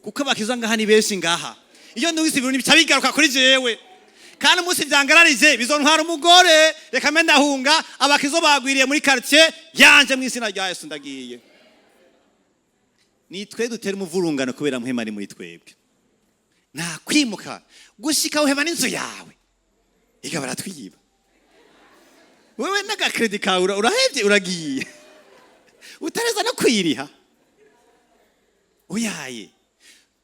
kuko abakiza ngaha ni benshi ngaha. Iyo ndumvise ibintu bica bigaruka kuri jewe, kandi umunsi byangararije bizontwara umugore. Reka mbe ndahunga, abakizo bagwiriye muri quartier yanje. Mu izina rya Yesu ndagiye." Ni twe dutera umuvurungano kubera Mpwemu ari muri twebwe. Nta kwimuka gushika uheba n'inzu yawe. Iga baratwiba. Wewe n'agakredi kawe urahevye, uragiye utareza no kwiriha. Oyaye,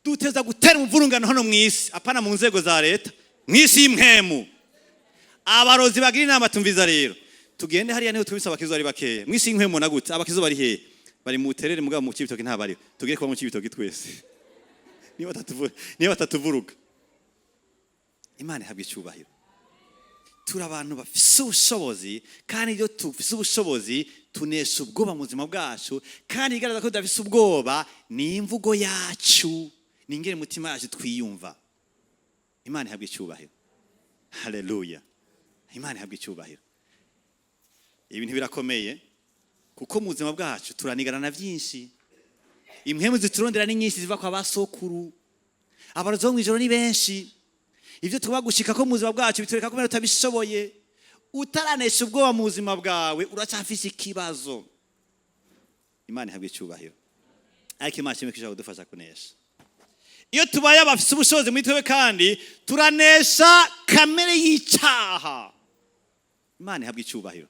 duteza gutera umuvurungano hano mw'isi, apana mu nzego za leta, mw'isi y'impwemu. Abarozi bagira inama, tumviza rero, tugende hariya niho tubise abakizo bari bakeya. Mw'isi y'impwemu na gute? Abakizo bari hehe? Bari mu Buterere, mugabo mu Cibitoke ntabariho. Tugere kuba mu Cibitoke twese, niba batatuvuruga. Imana ihabwa icyubahiro. Turi abantu bafise ubushobozi, kandi iyo tufise ubushobozi tunesha ubwoba mu buzima bwacu. Kandi igaragaza ko tudafise ubwoba ni imvugo yacu, ni ingene umutima yacu twiyumva. Imana ihabwa icyubahiro. Haleluya, Imana ihabwa icyubahiro. Ibintu birakomeye, kuko mu buzima bwacu turanigana na byinshi. Impwemu ziturondera ni nyinshi, ziva kwa basokuru. Abarozi bo mw'ijoro ni benshi. Ibyo tuba gushika ko mu buzima bwacu bitwereka ko utabishoboye. Utaranesha ubwoba mu buzima bwawe, uracyafise ikibazo. Imana ihabwa icyubahiro. Ariko Imana ishimwe ko ishobora kudufasha kunesha. Iyo tubaye abafise ubushobozi muri twebwe, kandi turanesha kamere y'icyaha. Imana ihabwa icyubahiro.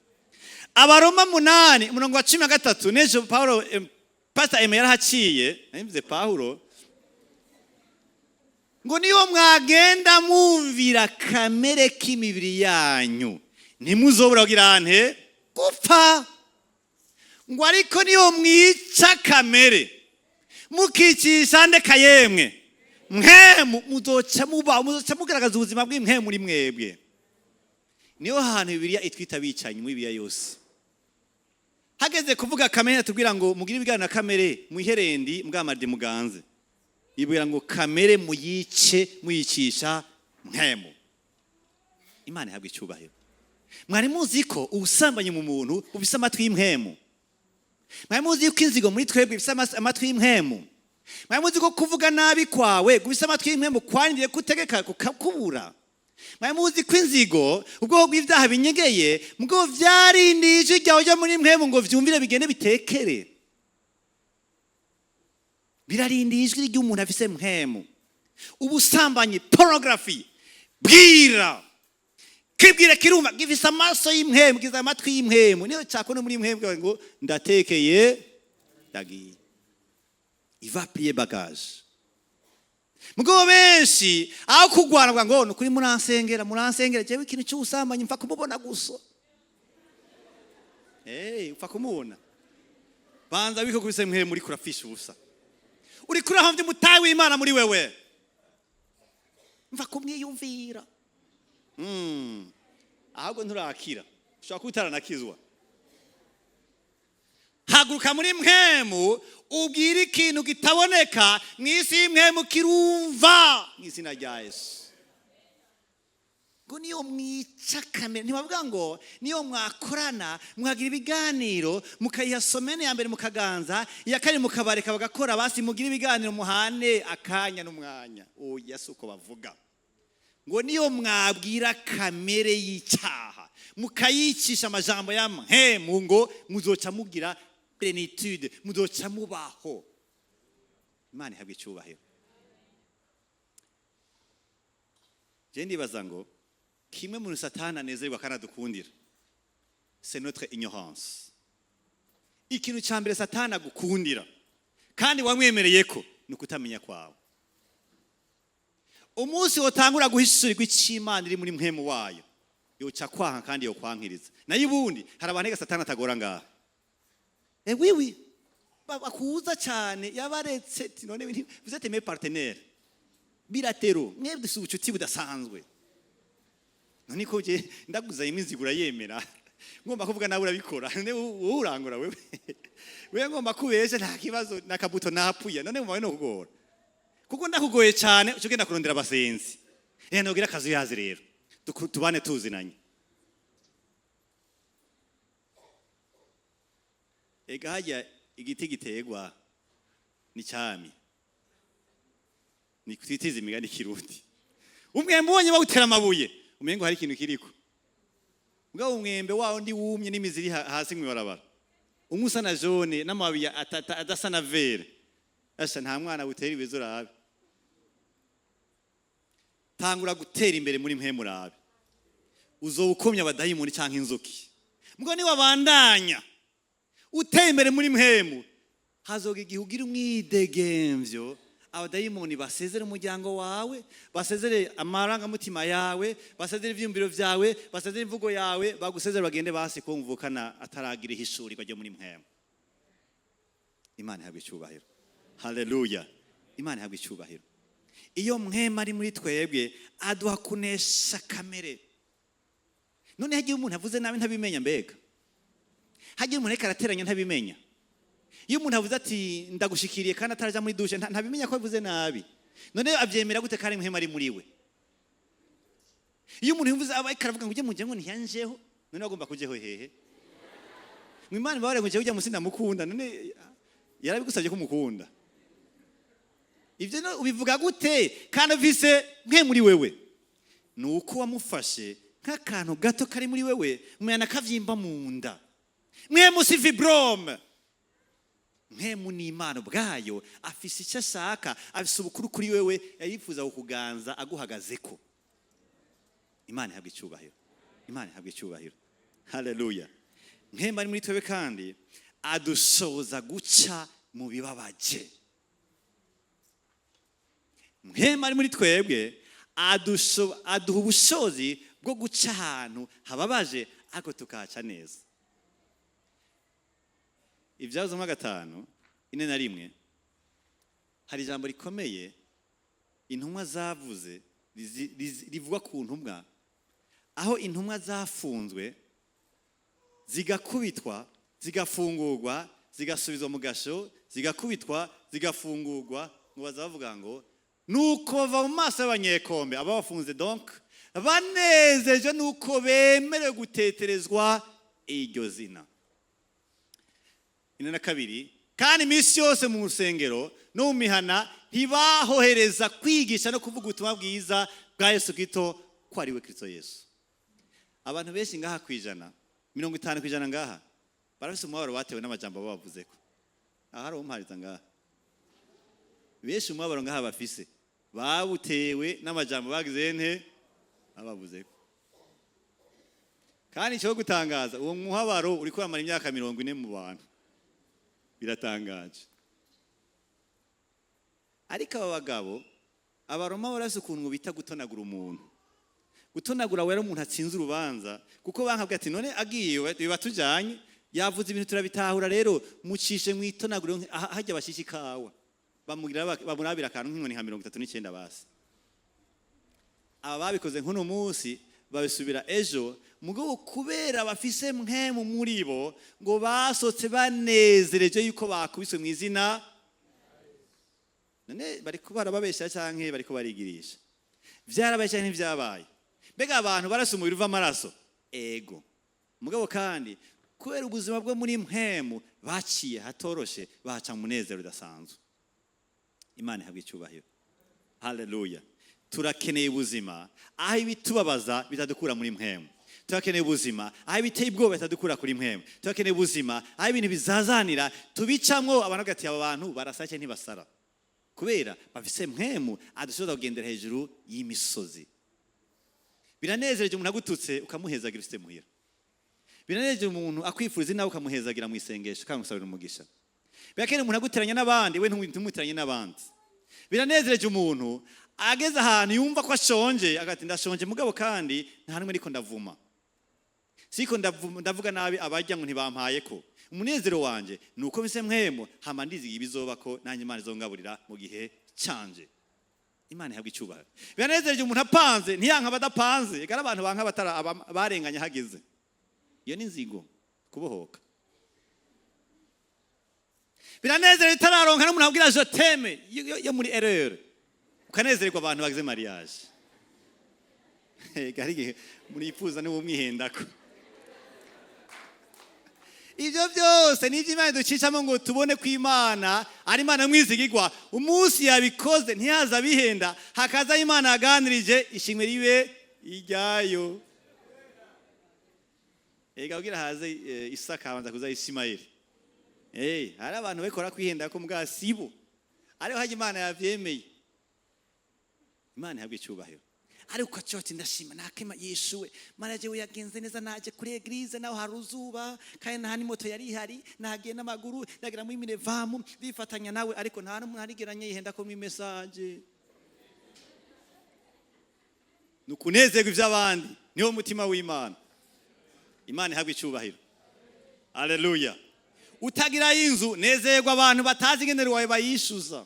Abaroma 8, umurongo wa 13. N'ejo Paulo, Pastor Eme yarahaciye, nabivuze Paulo ngo niyo mwagenda mwumvira kamere k'imibiri yanyu, ntimuzobura kugira nte? Gupfa. Ngo ariko niyo mwica kamere, mukicisha ndeka yemwe mpwemu, muzoca muba, muzoca mugaragaza ubuzima bw'impwemu muri mwebwe. Niyo hantu Bibiliya itwita abicanyi. Muri Bibiliya yose, hageze kuvuga kamere, tubwira ngo mugire ibiganiro na kamere muyiherendi mbwamardi muganze. Ibwira ngo kamere muyice, muyicisha mpwemu. Imana ihabwa icyubahiro. Mwari muzi ko ubusambanyi mu muntu bufise amatwi y'impwemu? Mwari muzi ko inzigo muri twebwe ifise amatwi y'impwemu? Mwari muzi ko kuvuga nabi kwawe gufise amatwi y'impwemu, kwandiye kutegeka kukakubura? Mwari muzi ko inzigo, ubwoko bw'ibyaha binyegeye, mugabo vyarindiye ijwi ryawe ryo muri mpwemu ngo vyumvire, bigende bitekere? Birarindiye ijwi ry'umuntu afise mpwemu. Ubusambanyi, pornography, bwira kibwira kirumva, gifise amaso y'impwemu, gifise amatwi y'impwemu. Niyo cyakona muri impwemu ngo ndatekeye, ndagiye, il va plier bagage. Mugabo benshi aho kugwana bavuga ngo nukuri muransengera, muransengera, jewe ikintu cy'ubusambanyi mfa kumubona gusa. Eh, upfa kumubona, banza biko kubise mpwemu, uri kurafisha ubusa, uri kurahamvya umutahe w'Imana muri wewe. Mva kumwiyumvira. Ahubwo nturakira, ushobora kuba utaranakizwa. Haguruka muri mpwemu, ubwire ikintu kitaboneka mu isi y'impwemu kirumva, mu izina rya Yesu. Ngo niyo mwica kamere, ntibavuga ngo niyo mwakorana, mwagira ibiganiro, mukayiha semaine ya mbere mukaganza, iya kabiri mukabareka bagakora, basi mugira ibiganiro, muhane akanya n'umwanya. Oya, si uko bavuga. Ngo niyo mwabwira kamere y'icyaha, mukayicisha amajambo ya mpwemu, ngo muzoca mugira plénitude, muzoca mubaho. Imana ihabwa icyubahiro. Je ndibaza ngo kimwe mu Satani anezerwa kandi adukundira, c'est notre ignorance. Ikintu cya mbere Satani agukundira kandi wamwemereye ko ni ukutamenya kwawe. Umunsi wotangura guhishurirwa ic'Imana iri muri mpwemu wayo, yoca kwanka kandi yokwankiriza. Nayo ubundi hari abantu ega Satani atagora ngaha. Oui, oui, bakuza cyane, yabaretse ati none vous êtes mes partenaires bilatéraux, mwebwe dufite ubucuti budasanzwe. None ko je ndaguza imizigo urayemera, ngomba kuvuga nawe urabikora. None wowe urangura, wewe wewe ngomba kubesha, nta kibazo, nakabuto napfuye. None mubawe no kugora, kuko ndakugoye cyane uca ugenda kurondera abasenzi. Rero nogira akazi yazi rero tubane tuzinanye. Ega hajya igiti giterwa ni cyami, ni twitize imigani kirundi. Umwembe ubonye bawutera amabuye, umengo hari ikintu kiriko. Mugabo umwembe wawo ndi wumye n'imizi iri hasi mw'ibarabara, umwe usa na jaune n'amababi adasa na vert, asha nta mwana butera ibizo urabe. Tangura gutera imbere muri mpwemu urabe, uzoba ukomye abadayimoni canke inzuki. Mbwo niwabandanya uteye imbere muri mpwemu, hazoga igihe ugira umwidegemvyo, abadayimoni basezere umuryango wawe, basezere amarangamutima yawe, basezere ivyiyumviro vyawe, basezere imvugo yawe, bagusezere bagende basi ko mvukana ataragira ihishurirwa ryo muri mpwemu. Imana ihabwa icyubahiro. Haleluya! Imana ihabwa icyubahiro. Iyo mpwemu ari muri twebwe, aduha kunesha kamere. None hagiye umuntu avuze nabi ntabimenya? Mbega hagiye umuntu ariko arateranya ntabimenya? Iyo umuntu avuze ati "Ndagushikiriye" kandi ataraja muri douche, ntabimenya ko avuze nabi? None abyemera gute kandi mpwemu ari muri we? Iyo umuntu yavuze, aba ariko aravuga ngo ujye mujye ngo ntiyanjeho, none agomba kujeho hehe? Mu Imana ibabare ngo ujya musi ndamukunda. None yarabigusabye ko umukunda? Ibyo no ubivuga gute kandi ufise mwe muri wewe? Ni uko wamufashe nk'akantu gato kari muri wewe, mwana kavyimba mu nda. Mwe musi fibrome, mpwemu ni Imana ubwayo, afise icyo ashaka, afise ubukuru kuri wewe, yifuza kukuganza aguhagazeko. Imana ihabwa icyubahiro. Imana ihabwa icyubahiro. Haleluya! Mpwemu ari muri twebwe kandi adushoboza guca mu bibabaje. Mpwemu ari muri twebwe aduha ubushobozi bwo guca ahantu hababaje, ariko tukahaca neza. Ibyazo 5:41, hari ijambo rikomeye intumwa zavuze, rivuga ku ntumwa, aho intumwa zafunzwe, zigakubitwa, zigafungurwa, zigasubizwa mu gasho, zigakubitwa, zigafungurwa, ngo baza bavuga ngo nuko bava mu maso y'abanyekombe ababafunze, donc banezeje nuko bemerewe guteterezwa iryo zina. 42, kandi iminsi yose mu rusengero no mu mihana ntibahohereza kwigisha no kuvuga ubutumwa bwiza bwa Yesu Kristo, ko ari we Kristo Yesu. Abantu benshi ngaha, 50% ngaha, barafise umubabaro batewe n'amajambo babavuzeko. Aha hari umpariza ngaha. Benshi umubabaro ngaha bafise bawutewe n'amajambo bagize nte? Babavuzeko. Kandi icyo gutangaza, uwo muhabaro uri kuramara imyaka 40 mu bantu, biratangaje. Ariko aba bagabo, Abaroma, barafise ukuntu bita gutonagura umuntu. Gutonagura wera umuntu atsinze urubanza, kuko bankabwira ati none agiye biba tujanye, yavuze ibintu turabitahura, rero mucishe mu itonagura hajya bashisha ikawa, bamugira bamurabira akantu nk'inkoni nka 39. Basi aba babikoze nk'uno munsi, babisubira ejo. Mugabo kubera bafise mpwemu muri bo, ngo basotse banezereje yuko bakubiswe mu izina. None bariko barababesha canke bariko barigirisha? Vyarabaye canke ntivyabaye? Mbega abantu barasa umubiri uva amaraso? Ego. Mugabo kandi kubera ubuzima bwo muri mpwemu, baciye hatoroshe, baca mu munezero udasanzwe. Imana ihabwa icyubahiro. Haleluya! Turakeneye ubuzima aho ibitubabaza bitadukura muri mpwemu. Turakeneye ubuzima aho ibiteye ubwoba bitadukura kuri mpwemu. Turakeneye ubuzima aho ibintu bizazanira tubicamwo, abantu bagati aba bantu barasa cyangwa ntibasara, kubera bafise mpwemu adushoboza kugendera hejuru y'imisozi. Biranezereje umuntu agututse ukamuhezagira ufite muhira. Biranezereje umuntu akwifuriza inabi ukamuhezagira mu isengesho kandi umusabira umugisha. Birakeneye umuntu aguteranya n'abandi, we ntumuteranye n'abandi. Biranezereje umuntu ageze ahantu yumva ko ashonje, agati ndashonje, mugabo kandi nta n'umwe ariko ndavuma, siko ndavuga nabi abarya ngo ntibampaye ko. Umunezero wanje ni uko bise mpwemu, hama ndizigiye ibizoba ko nanjye Imana izongaburira mu gihe canje. Imana ihabwa icyubahiro. Biranezereje umuntu apanze ntiyanka abadapanze. Eka abantu banka abatara barenganye hageze, iyo ni inzigo kubohoka. Biranezereje itararonka n'umuntu abwira "Je t'aime" yo muri erreur, ukanezererwa abantu bagize mariage. Ega hari igihe murifuza niwo mwihendako. Ibyo byose ni iby'Imana ducishamo ngo tubone ko Imana ari Imana mwizigirwa. Umunsi yabikoze ntiyaza bihenda, hakaza Imana yaganirije, ishimwe ribe ijyayo. Ega kugira haze Isaka habanza kuza Isimayeli. Hari abantu bakora kwihenda ko mbwa sibo, ariko hajya Imana yavyemeye. Imana ihabwa icyubahiro. Ariko ukaca uti: "Ndashima nakema yishuwe mara jewe yagenze neza, naje kuri église naho hari uzuba, kandi nta n'imoto yari ihari, nagiye n'amaguru, ndagera muri minevamu bifatanya nawe." Ariko nta n'umuntu arigeranye yihenda ko mu message. Ni ukunezerwa iby'abandi, niwo mutima w'Imana. Imana ihabwa icyubahiro, aleluya. Utagira inzu, nezerwa abantu batazi ingene wawe bayishyuza.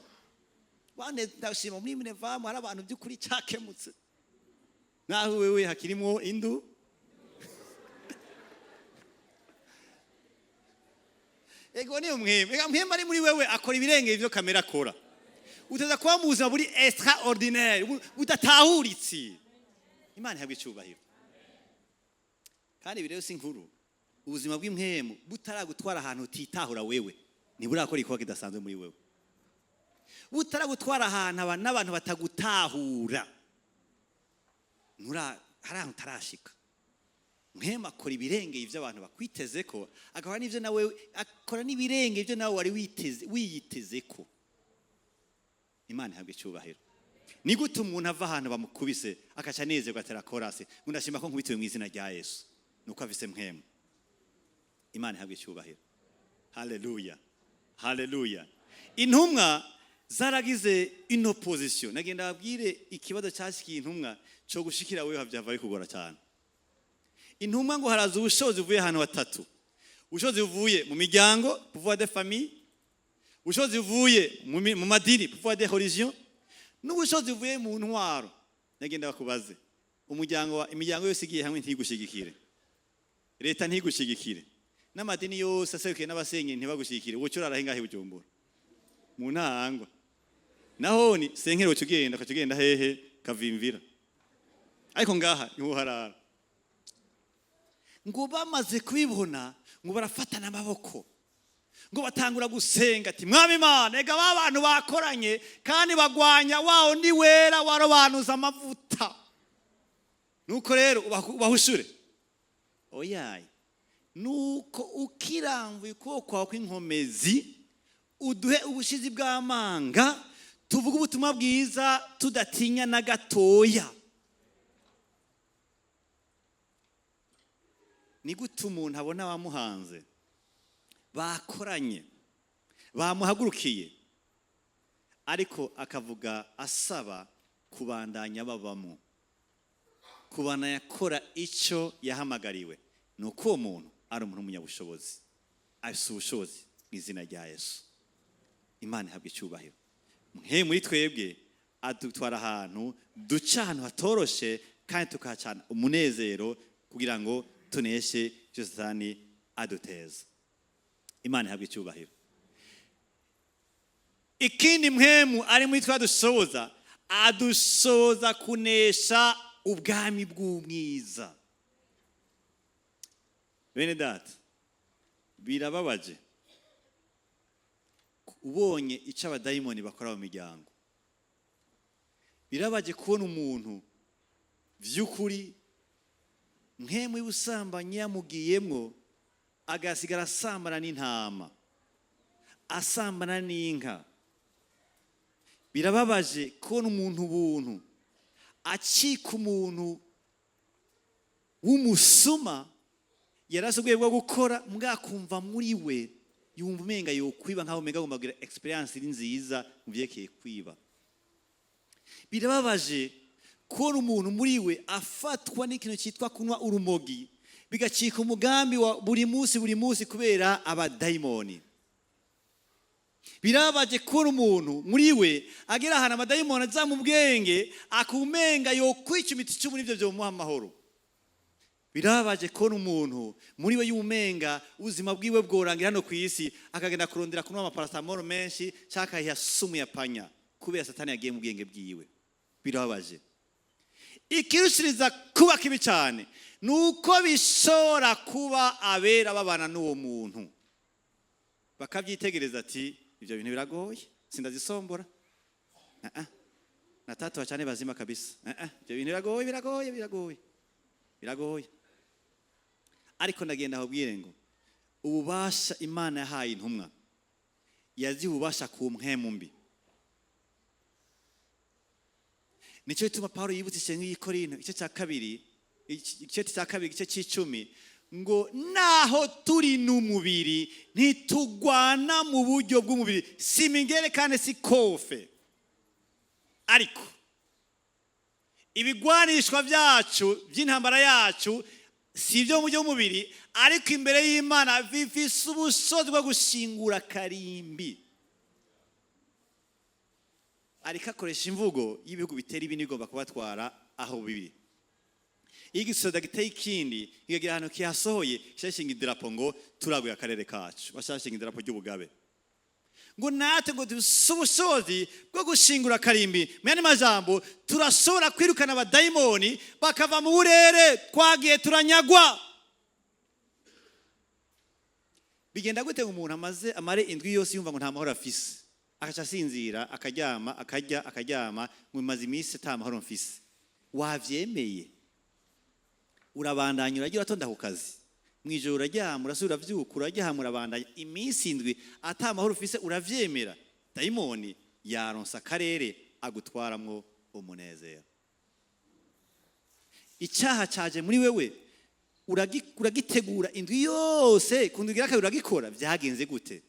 Bane, ndashima muri minevamu hari abantu by'ukuri cyakemutse, naho wewe hakirimo indu. Ego, niyo mwembe. Ega mwembe ari muri wewe akora ibirengeye ibyo kamera akora. Uteza kuba mu buzima buri extraordinaire, budatahuritse. Imana ihabwa icyubahiro. Kandi ibi rero si inkuru. Ubuzima bw'impwemu butaragutwara ahantu utitahura wewe, ntiburakora igikorwa kidasanzwe muri wewe. Butaragutwara ahantu n'abantu batagutahura, hari ahantu utarashika. Mpwemu akora ibirengeye ibyo abantu bakwiteze ko, akora n'ibyo nawe akora n'ibirengeye ibyo nawe wari witeze, wiyiteze ko. Imana ihabwa icyubahiro. Ni gute umuntu ava ahantu bamukubise akaca anezerwa, atera korase ngo: "Ndashima ko nkubitiwe mu izina rya Yesu"? Nuko afise mpwemu. Imana ihabwa icyubahiro, haleluya, haleluya. Intumwa zaragize ino position. Nagenda babwire ikibazo cyashikiye intumwa cyo gushikira wewe byava bikugora cyane. Intumwa ngo haraza ubushobozi buvuye ahantu hatatu: ubushobozi buvuye mu miryango, pouvoir de famille, ubushobozi buvuye mu madini, pouvoir de religion, n'ubushobozi buvuye mu ntwaro. Nagenda bakubaze: umuryango wa imiryango yose igiye hamwe ntigushigikire, leta ntigushigikire, n'amadini yose aserukiye n'abasenyeri ntibagushyigikire, woca urara he ngahe i Bujumbura mu ntahangwa? Naho ni senkere, woca ugenda, ukaca ugenda hehe? Kavimvira. Ariko ngaha niho harara. Ngo bamaze kubibona, ngo barafatana amaboko, ngo batangura gusenga ati: "Mwami Imana, ega ba bantu bakoranye kandi bagwanya wa undi wera warobanuza amavuta. Nuko rero ubahushure." Oyaye, nuko ukirambuye ukuboko kwawe kw'inkomezi, uduhe ubushizi bw'amanga, tuvuge ubutumwa bwiza tudatinya na gatoya. Ni gute umuntu abona abamuhanze bakoranye, bamuhagurukiye, ariko akavuga asaba kubandanya babamo, kubandanya akora icyo yahamagariwe? Ni uko uwo muntu ari umuntu w'umunyabushobozi, afite ubushobozi mu izina rya Yesu. Imana ihabwa icyubahiro. Mwe muri twebwe adutwara ahantu duca, ahantu hatoroshe, kandi tukahacana umunezero kugira ngo tuneshe icyo Satani aduteza. Imana ihabwa icyubahiro. Ikindi mpwemu ari muri twe adushoboza, adushoboza kunesha ubwami bw'umwiza. Bene data, birababaje ubonye icyo abadayimoni bakora mu miryango. Birababaje kubona umuntu by'ukuri mpwemu y'ubusambanyi yamugiyemwo, agasigara asambana n'intama, asambana n'inka. Birababaje kubona umuntu ubuntu acika umuntu w'umusuma, yari ubwenge bwo gukora, mbwakumva muri we yumva umenga yokwiba, nkaho umenga agomba kugira experience iri nziza mu byerekeye kwiba. Birababaje kubona umuntu muri we afatwa n'ikintu cyitwa kunywa urumogi, bigacika umugambi wa buri munsi, buri munsi, kubera abadayimoni. Birababaje kubona umuntu muri we agera ahantu amadayimoni aza mu bwenge, akumenga yokwica imiti icumi, n'ibyo byomuha amahoro. Birababaje kubona umuntu muri we y'umenga ubuzima bwiwe bworangira hano ku isi, akagenda kurondera kunywa amaparacetamol menshi cyangwa akayiha sumu ya panya, kubera Satani yagiye mu bwenge bwiwe. Birababaje. Ikirushiriza kuba kibi cyane ni uko bishobora kuba abera babana n'uwo muntu, bakabyitegereza ati: "Ibyo bintu biragoye, sindazisombora. Ah, ah. Na tatu wachane bazima kabisa. Ah, ah. Ibyo bintu biragoye, biragoye, biragoye, biragoye." Ariko ndagenda ahubwire ngo ububasha Imana yahaye intumwa, yaziha ububasha ku mpwemu mbi. Nicyo gituma Pawulo yibutse ishengero y'i Korinto, igice cya kabiri, igice cya kabiri, igice cy'icumi, ngo naho turi n'umubiri ntitugwana mu buryo bw'umubiri, si mingere kandi si kofe, ariko ibigwanishwa byacu by'intambara yacu si ibyo mu buryo bw'umubiri, ariko imbere y'Imana bifise ubushobozi bwo gushingura karimbi. Ariko akoresha imvugo y'ibihugu bitera ibindi bigomba kubatwara aho bibiri. Iyo igisoda giteye ikindi kikagira ahantu kihasohoye, kishinga idarapo ngo turaguye akarere kacu, bashashinga idarapo ry'ubugabe, ngo natwe ngo dufise ubushobozi bwo gushingura karimbi. Mu yandi majambo, turashobora kwirukana abadayimoni bakava mu burere twagiye turanyagwa. Bigenda gute ngo umuntu amaze amare indwi yose yumva ngo nta mahoro afise, akaca asinzira, akaryama, akarya, akaryama, ngo maze iminsi ata mahoro mfise? Wavyemeye, urabandanya, uragira, uratonda ku kazi, mwijoro uraryama, urasubira uravyuka, uraryama, urabandanya iminsi 7 ata mahoro ufise, uravyemera. Dayimoni yaronsa akarere agutwaramwo umunezero. Icyaha caje muri wewe, uragitegura indwi yose, ku ndwi igira kabiri uragikora. Vyagenze gute?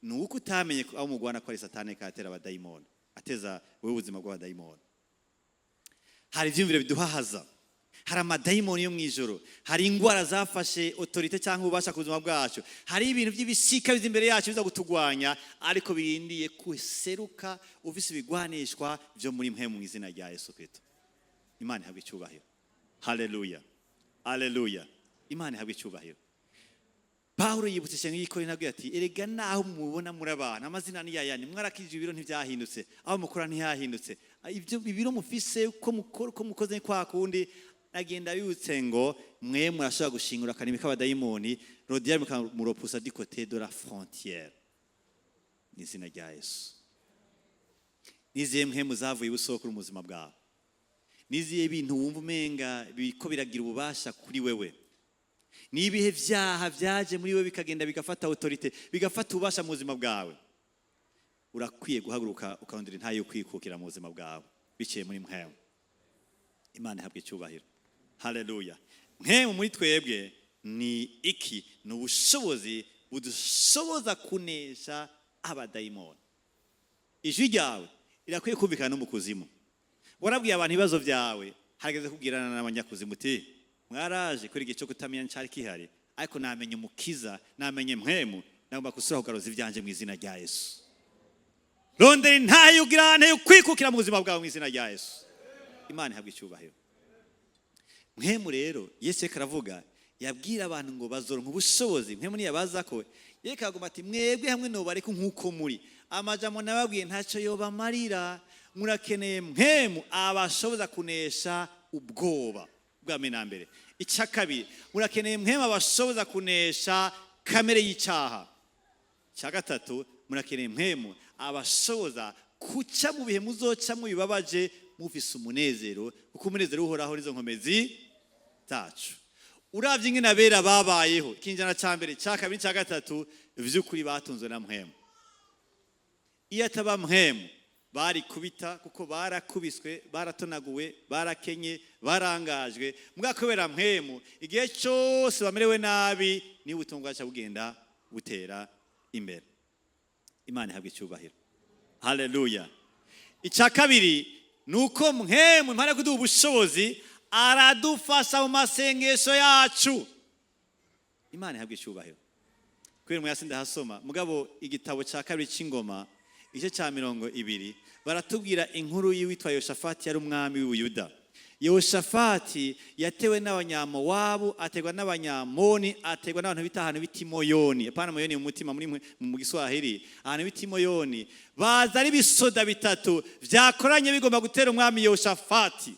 Ni uko utamenye aho mugwana ko ari Satani katera abadayimoni, ateza wewe ubuzima bw'abadayimoni. Hari ivyiyumviro biduhahaza, hari amadayimoni yo mw'ijoro, hari ingwara zafashe autorité cyangwa ububasha ku buzima bwacu, hari ibintu by'ibisika biza imbere yacu biza kutugwanya, ariko birindiye kuseruka ufise ibigwanishwa vyo muri mwe mu izina rya Yesu Kristo. Imana ihabwe icyubahiro. Haleluya, haleluya, Imana ihabwe icyubahiro. Pawulo yibutse ishengero y'i Korinto, abwira ati: "Erega naho mubona muri abantu, amazina ni yayandi, mwarakijije, ibiro ntibyahindutse, aho mukora ntihahindutse, ibyo ibiro mufise, uko mukora, uko mukoze ni kwa kundi." Agenda bibutse ngo mwe murashobora gushingura akanimi k'abadayimoni, le diable mukamurepousser du côté de la frontière mu izina rya Yesu. Nizihe mpwemu zavuye ibusokuru mu buzima bwawe? Nizihe bintu wumva umenga biriko biragira ububasha kuri wewe? Ni ibihe vyaha vyaje muri wewe bikagenda bigafata autorité, bigafata ububasha mu buzima bwawe? Urakwiye guhaguruka ukarondera intahe yo kwikukira mu buzima bwawe biciye muri mpwemu. Imana ihabwe icyubahiro. Haleluya. Mpwemu muri twebwe ni iki? Ni ubushobozi budushoboza kunesha abadayimoni. Ijwi ryawe rirakwiye kumvikana no mu kuzimu. Warabwiye abantu ibibazo byawe, harageze kubwirana n'abanyakuzimu uti: "Mwaraje kuri igihe cyo kutamenya ncari kihari, ariko namenye Umukiza, namenye mpwemu, nagomba gusubira kugaruza ivyanje mu izina rya Yesu." Rondera intahe ugira yo kwikukira mu buzima bwawe mu izina rya Yesu. Imana ihabwa icyubahiro. Mpwemu rero, Yesu reka aravuga, yabwira abantu ngo bazoronka ubushobozi mpwemu niyabaza ko. Yereka aguma ati: "Mwebwe hamwe nobareka nk'uko muri, amajambo nababwiye ntacyo yobamarira. Murakeneye mpwemu abashoboza kunesha ubwoba bwa mbere na mbere. Icya kabiri, murakeneye mpwemu abashoboza kunesha kamere y'icyaha. Icya gatatu, murakeneye mpwemu abashoboza kuca mu bihe muzocamo bibabaje mufise umunezero, kuko umunezero uhoraho nizo nkomezi zacu." Uravye ingene abera babayeho ikinjana ca mbere, ca kabiri, ca gatatu, vy'ukuri batunzwe na mpwemu. Iyo ataba mpwemu bari kubita, kuko barakubiswe, baratonaguwe, barakenye, barangajwe. Mbwa kubera mpwemu, igihe cyose bamerewe nabi niba ubutungo bwaca bugenda butera imbere. Imana ihabwa icyubahiro. Haleluya. Icya kabiri ni uko mpwemu impande yo kuduha ubushobozi, aradufasha mu masengesho yacu. Imana ihabwa icyubahiro. Kubera umwasi ndahasoma, mugabo igitabo cya kabiri cy'Ingoma, igice cya 20, baratubwira inkuru y'uwitwa Yoshafati, yari umwami w'Ubuyuda. Yoshafati yatewe n'Abanyamowabu, ategwa n'Abanyamoni, ategwa n'abantu bita ahantu bita Imoyoni, apana Moyoni mu mutima, muri mu Giswahili, ahantu bita Imoyoni. Baza ari ibisoda bitatu vyakoranye bigomba gutera umwami Yoshafati.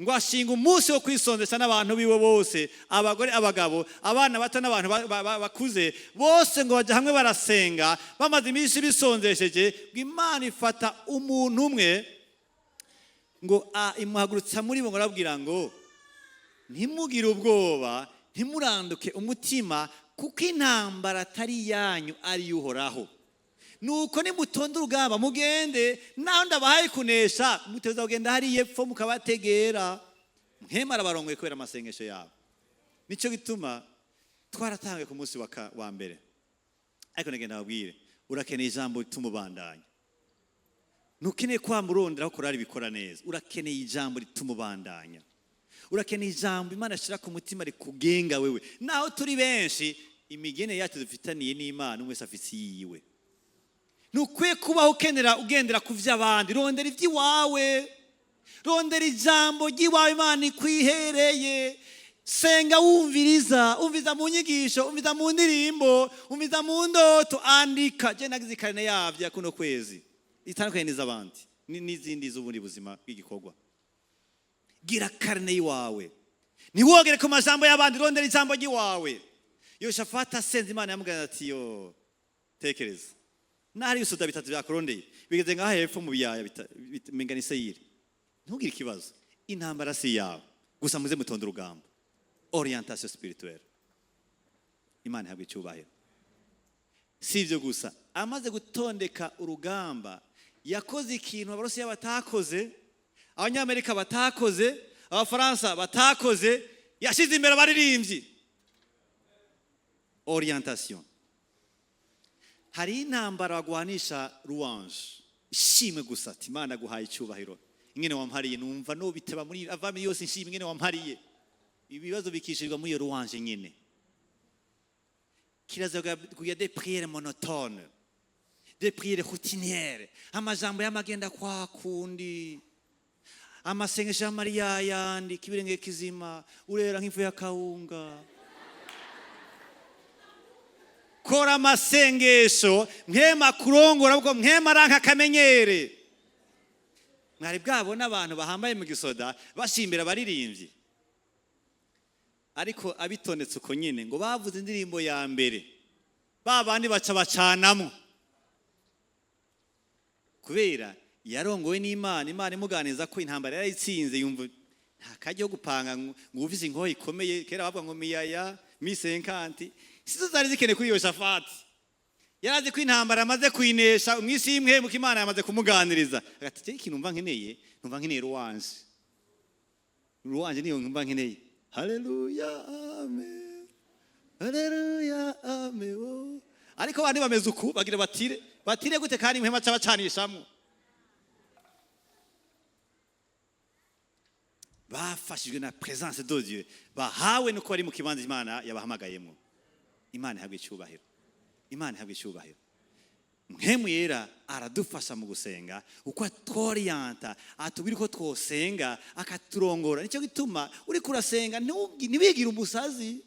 Ngo ashinga umunsi wo kwisondesha n'abantu biwe bose, abagore, abagabo, abana bato n'abantu bakuze bose, ngo bajya hamwe barasenga. Bamaze iminsi bisonzesheje, ngo Imana ifata umuntu umwe, ngo imuhagurutsa muri bo, ngo arababwira ngo: "Ntimugire ubwoba, ntimuranduke umutima, kuko intambara atari iyanyu, ari iy'Uhoraho." Nuko nimutonde urugamba, mugende, naho ndabahaye kunesha, muteza kugenda hariya epfo mukabategera. Mpwemu arabarongoye kubera amasengesho yabo. Nicyo gituma twaratangiye ku munsi wa mbere, ariko nagenda babwire, urakeneye ijambo rituma ubandanya. Ntukeneye kwamurondera aho korari bikora neza, urakeneye ijambo rituma ubandanya, urakeneye ijambo Imana ashyira ku mutima rikugenga wewe. Naho turi benshi, imigene yacu dufitaniye n'Imana, umwe wese afite iyiwe. Ntukwiye kubaho ukenera ugendera ku by'abandi. Rondera iby'iwawe, rondera ijambo ry'iwawe Imana ikwihereye. Senga wumviriza, umviza mu nyigisho, umviza mu ndirimbo, umviza mu ndoto, andika. Je nagize ikarine yavyo ya kuno kwezi itandukanye n'iz'abandi n'izindi z'ubundi buzima bw'igikorwa. Gira karine y'iwawe, ntiwogere ku majambo y'abandi, rondera ijambo ry'iwawe. Yoshafati asenze Imana yamubwira ati: yo tekereza, nahari ibisuda bitatu byakurondeye bigeze ngaha hepfo mu biyaya menga ni Seyiri, ntugire ikibazo, intambara si iyawe, gusa muze mutonde urugamba. Orientation spirituelle, Imana ihabwa icyubahiro. Si ibyo gusa, amaze gutondeka urugamba yakoze ikintu Abarusiya batakoze, Abanyamerika batakoze, Abafaransa batakoze, yashyize imbere abaririmbyi. Orientation. Hari intambara bagwanisha louange, ishimwe gusa, ati Imana guhaye icyubahiro, ingene wampariye, numva no biteba muri avami yose, nshimwe ingene wampariye. Ibibazo bikishirirwa muri iyo louange nyine. Kirazira kugira des prières monotones, des prières routinières, amajambo y'amagenda kwa kundi, amasengesho ya Mariya yandi, kibirenge kizima urera nk'ifu ya kawunga. Kora amasengesho Mpwemu kurongora, kuko Mpwemu aranka akamenyere. Mwari bwabona abantu bahambaye mu gisoda bashimbira abaririmbyi, ariko abitondetse uko nyine ngo bavuze indirimbo ya mbere, ba bandi baca bacanamo, kubera yarongowe n'Imana. Imana imuganiza ko intambara yarayitsinze, yumva nta kajya ko gupanga ngo ufise inkoho ikomeye. Kera bavuga ngo miyaya mi 50 sizo zari zikeneye kuri Yoshafati. Yarazi ko intambara amaze kuyinesha mw'isi y'imwe, muko Imana yamaze kumuganiriza. Agati ikintu numva nkeneye, numva nkeneye louange, louange niyo numva nkeneye. Haleluya, amen, haleluya, amen, oh. Ariko abandi bameze uku, bagira batire batire gute kandi Mpwemu aca bacanishamo. Bafashijwe na présence de Dieu bahawe nuko bari mu kibanza Imana yabahamagayemo. Imana ihabwe icyubahiro, Imana ihabwe icyubahiro. Mpwemu Yera aradufasha mu gusenga, uko atworiyanta, atubwira uko twosenga, akaturongora. Nicyo gituma uriko urasenga ntiwigire umusazi,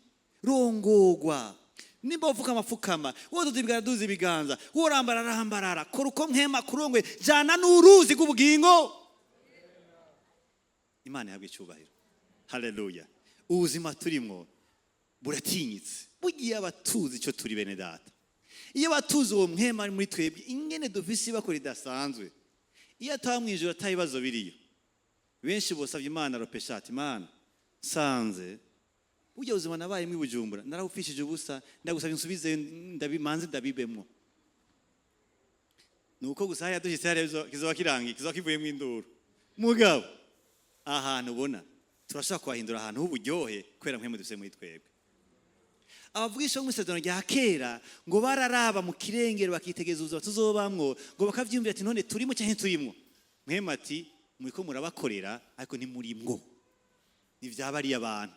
rongogwa. Nimba upfukama, pfukama, woduza ibiganza, duza ibiganza, worambara, rambarara, kora uko Mpwemu akurongoye, jana n'uruzi rw'ubugingo. Imana ihabwe icyubahiro, haleluya. Ubuzima turimo buratinyitse bugiye abatuzi icyo turi. Bene data, iyo batuzi uwo Mpwemu ari muri twebwe, ingene dufise ibako ridasanzwe, iyo ataba mu ijoro ata ibibazo biriyo, benshi bosabye Imana repêchage. Imana, nsanze burya buzima nabayemo i Bujumbura narawupfishije ubusa, ndagusabye nsubizeyo, ndabimanze ndabibemwo. Ni uko gusa hariya dushyitse hariya kizoba kirangiye, kizoba kivuyemo induru. Mugabo ahantu ubona turashobora kuhahindura ahantu h'uburyohe kubera Mpwemu dufise muri twebwe. Abavugisha bo mu isezerano rya kera ngo bararaba mu kirengero, bakitegereza ubuzima tuzobamwo, ngo bakavyumvira ati: none turimo canke turimwo? Mpwemu ati: muriko murabakorera ariko ntimurimwo, ntivyabariye abantu.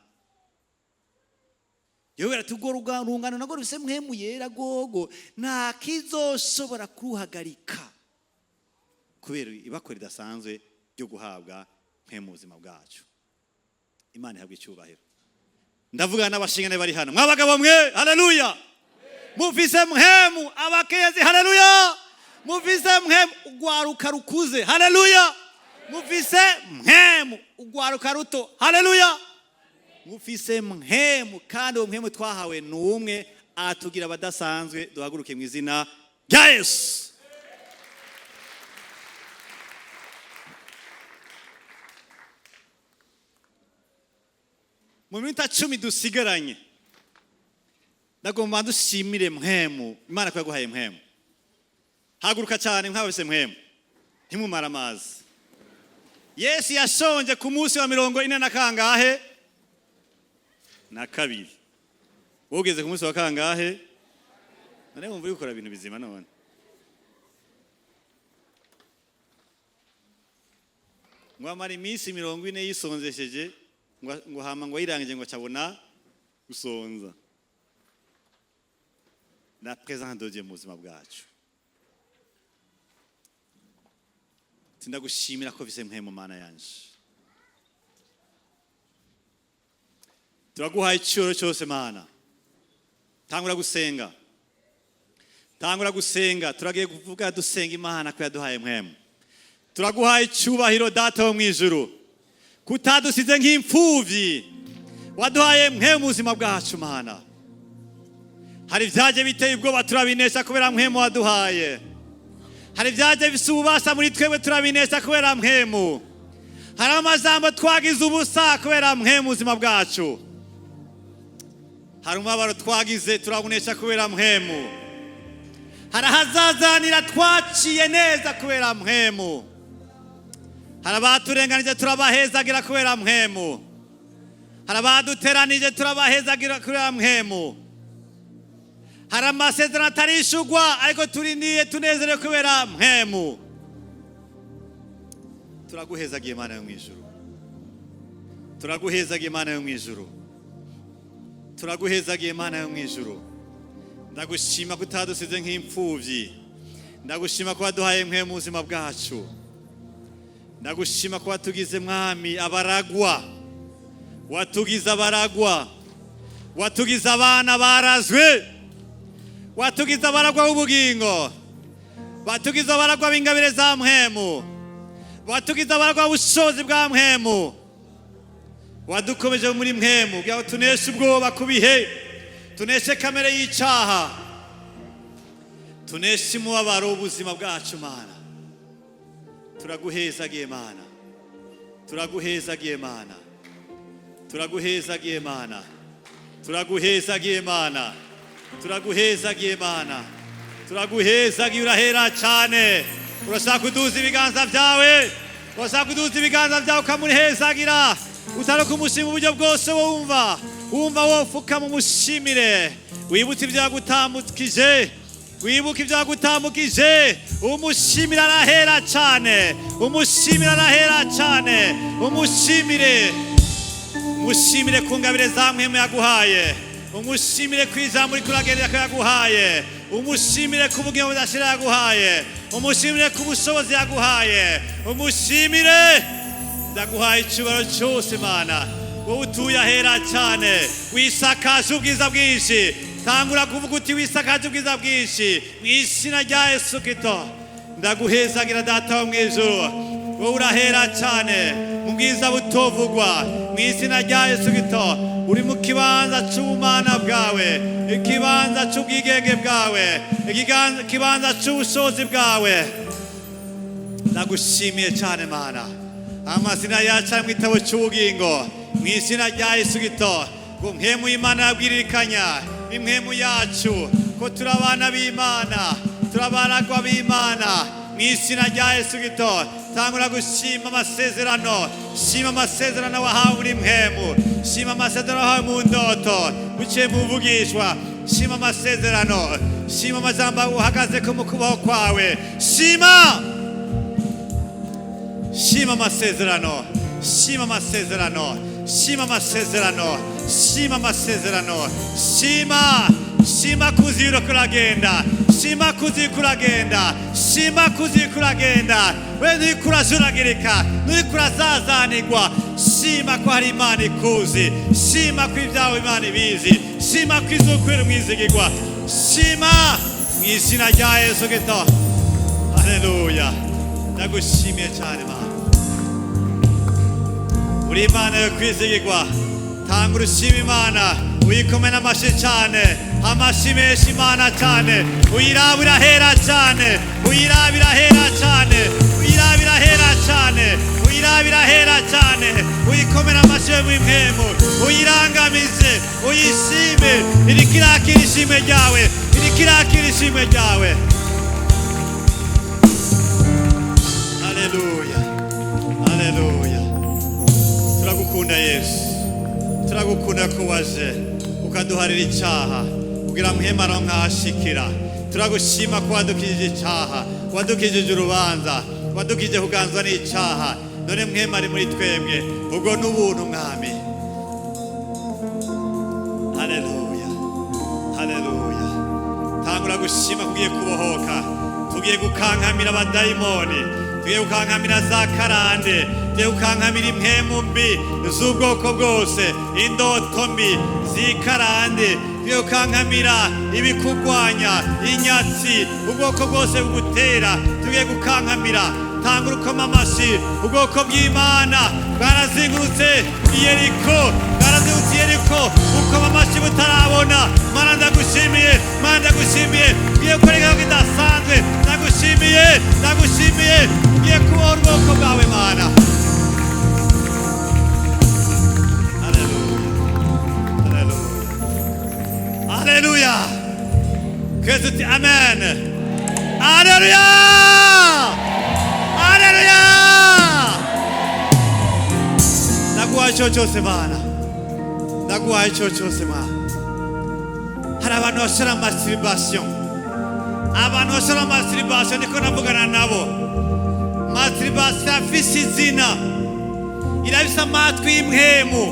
Yewe ati: urwo rungano narwo rufise Mpwemu Yera gogo, nta kizoshobora kuruhagarika, kubera ibakwe ridasanzwe ryo guhabwa Mpwemu mu buzima bwacu. Imana ihabwa icyubahiro. Ndavugana n'abashingane bari hano. Mwabagabo mwe, haleluya, mufise Mpwemu. Abakenyezi, haleluya, mufise Mpwemu. Ugwaruka rukuze, haleluya, mufise Mpwemu. Ugwaruka ruto, haleluya, mufise Mpwemu. Kandi uwo Mpwemu twahawe ni umwe atugira abadasanzwe. Duhaguruke mu izina rya Yesu. Mu minota 10 dusigaranye, ndagomba dushimire Mpwemu Imana ko yaguhaye Mpwemu. Haguruka cyane nk'abafise mpwemu, ntimumare amazi. Yesu yashonje ku munsi wa 42 na kangahe? Na kabiri. Wowe ugeze ku munsi wa kangahe? None wumva uri gukora ibintu bizima none? Ngo amara iminsi 40 yisonzesheje, ngo hama ngo ayirangije ngo acabona gusonza. La présence de Dieu mu buzima bwacu. Sindagushimira ko vise mpwemu, Mana yanje. Turaguhaye icyubahiro cyose, Mana. Tangura gusenga, tangura gusenga. Turagiye kuvuga dusenga Imana ko yaduhaye mpwemu. Turaguhaye icyubahiro, Data wo mu ijuru, kutadusize nk'imfuvyi, waduhaye mpwemu mu buzima bwacu, Mana. Hari ibyaje biteye ubwoba, turabinesha kubera mpwemu waduhaye. Hari ibyaje bifise ububasha muri twebwe, turabinesha kubera mpwemu. Hari amajambo twagize ubusa kubera mpwemu mu buzima bwacu. Hari umubabaro twagize, turabunesha kubera mpwemu. Hari ahazazanira twaciye neza kubera mpwemu. Hari abaturenganije, turabahezagira kubera mpwemu. Hari abaduteranije, turabahezagira kubera mpwemu. Hari amasezerano atarishugwa, ariko turindiye tunezerewe kubera mpwemu. Turaguhezagiye, Imana yo mu ijuru. Turaguhezagiye, Imana yo mu ijuru. Turaguhezagiye, Imana yo mu ijuru. Ndagushima ko utadusize nk'imfuvyi. Ndagushima ko waduhaye mpwemu mu buzima bwacu. Ndagushima ko watugize, Mwami, abaragwa. Watugize abaragwa, watugize abana barazwe, watugize abaragwa b'ubugingo, watugize abaragwa b'ingabire za mpwemu, watugize abaragwa b'ubushobozi bwa mpwemu. Wadukomeje muri mpwemu kugira ngo tuneshe ubwoba ku bihe, tuneshe kamere y'icaha, tuneshe umubabaro w'ubuzima bwacu. Mana, turaguhezagiye. Mana, turaguhezagiye. Mana, turaguhezagiye. Mana, turaguhezagiye. Mana, turaguhezagiye. Mana, turaguhezagiye. Urahera cyane. Urashaka kuduza ibiganza byawe, urashaka kuduza ibiganza byawe ukamuhezagira, utari kumushima uburyo bwose. Wumva wofuka mumushimire. Wibutse ibyo yagutambukije, wibuke ibyo yagutambukije, umushimire. Arahera cyane. Umushimire, arahera cyane. Umushimire, umushimire ku ngabire za mpwemu yaguhaye. Umushimire ku ijambo uriko uragendera ko yaguhaye. Umushimire ku bugingo budashira yaguhaye. Umushimire ku bushobozi yaguhaye. Umushimire. Ndaguhaye icyubahiro cyose, Mana, wowe utuye ahera cyane, wisakaje ubwiza bwinshi. Tangura kuvuga uti: "Wisakaje ubwiza bwinshi." Mu izina rya Yesu Kristo, ndaguhezagira, Data wo mu ijuru. Wowe urahera cyane mu bwiza butovugwa. Mu izina rya Yesu Kristo, uri mu kibanza cy'ubumana bwawe, ikibanza cy'ubwigenge bwawe, ikibanza cy'ubushobozi bwawe. Ndagushimiye cyane, Mana. Amazina yacu ari mu gitabo cy'ubugingo. Mu izina rya Yesu Kristo, ngo mpwemu y'Imana yabwiririkanya impwemu yacu ko turi abana b'Imana, turi abaragwa b'Imana. Mu izina rya Yesu Kristo, tangura gushima amasezerano. Shima amasezerano wahawe muri mpwemu. Shima amasezerano wahawe mu ndoto buciye mu mvugishwa. Shima amasezerano, shima amajambo uhagaze ko mu kubaho kwawe. Shima, shima amasezerano, shima amasezerano, shima amasezerano, shima amasezerano. Shima, shima kuzi uriko uragenda. Shima kuzi uriko uragenda. Shima kuzi uriko uragenda. We nturiko urajuragirika, nturiko urazazanirwa. Shima ko hari Imana ikuzi. Shima ko ibyawe Imana ibizi. Shima ko izokwera umwizigirwa. Shima mu izina rya Yesu Kristo. Haleluya! Ndagushimiye cyane, Mana. Uri Imana yo kwizigirwa. Tanga urushima Imana, uyikome n'amashi cyane, amashi menshi. Imana cyane, uyiraba irahera cyane, uyiraba irahera cyane, uyiraba irahera cyane, uyiraba irahera cyane. Uyikomere amashi yo mu impwemu, uyirangamize, uyishime. Iriko irakira ishimwe ryawe, iriko irakira ishimwe ryawe. Turagukunda Yesu, turagukunda ko waje ukaduharira icyaha kugira muhema nkahashikira. Turagushima ko wadukijije icyaha, wadukijije urubanza, wadukijije kuganzwa n'icyaha, none mwema ari muri twebwe. Ubwo n'ubuntu Mwami. Haleluya, haleluya. Tangura gushima, kugiye kubohoka, tugiye gukankamira abadayimoni, tugiye gukankamira za karande, tugiye gukankamira impwemu mbi z'ubwoko bwose, indoto mbi z'ikarande, tugiye gukankamira ibikugwanya, inyatsi, ubwoko bwose bugutera, tugiye gukankamira. Tangura ukoma amashyi. Ubwoko bw'Imana bwarazingurutse Yeriko, bwarazingurutse Yeriko, ukoma amashyi butarabona. Mana ndagushimiye, Mana ndagushimiye, ugiye gukora igikorwa kidasanzwe. Ndagushimiye, ndagushimiye, ugiye kubohora ubwoko bwawe Mana. Haleluya, haleluya, haleluya. Twese tuti amen. Haleluya, haleluya. Ndaguhaye icyo cyose Mana, ndaguhaye icyo cyose Mana. Hari abantu bashora masturbation, abantu bashora masturbation, niko navugana nabo. Masturbation afise izina, irafise amatwi y'impwemu.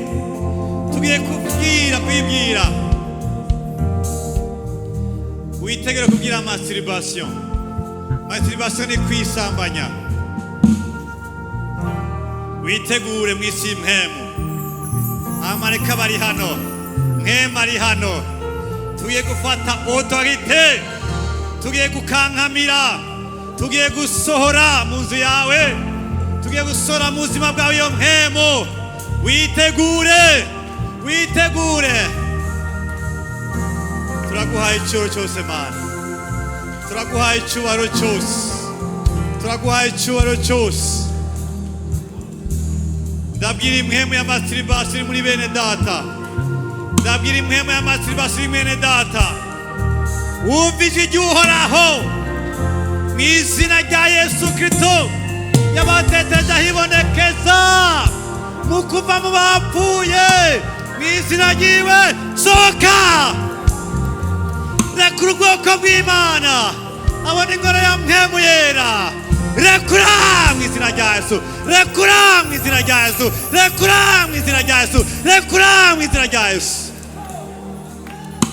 Tugiye kubwira, kwibwira, witegere kubwira masturbation. Masturbation ni kwisambanya. Witegure mu isi y'impwemu. Amareka bari hano, mpwemu ari hano. Tugiye gufata autorité, tugiye gukankamira, tugiye gusohora mu nzu yawe, tugiye gusohora mu buzima bwawe iyo mpwemu. Witegure, witegure. Turaguhaye icyubahiro cyose Mana, turaguhaye icyubahiro cyose, turaguhaye icyubahiro cyose. Ndabwira impwemu ya masturbation iri muri bene data, ndabwira impwemu ya masturbation iri mwene data, wumva ijwi ry'Uhoraho mu izina rya Yesu Kristo yabateteje ahibonekeza mu kuva mu bapfuye, mu izina ryiwe sohoka, rekura ubwoko bw'Imana, abona ingoro ya mpwemu yera. Rekura mu izina rya Yesu, rekura mu izina rya Yesu, rekura mu izina rya Yesu, rekura mu izina rya Yesu.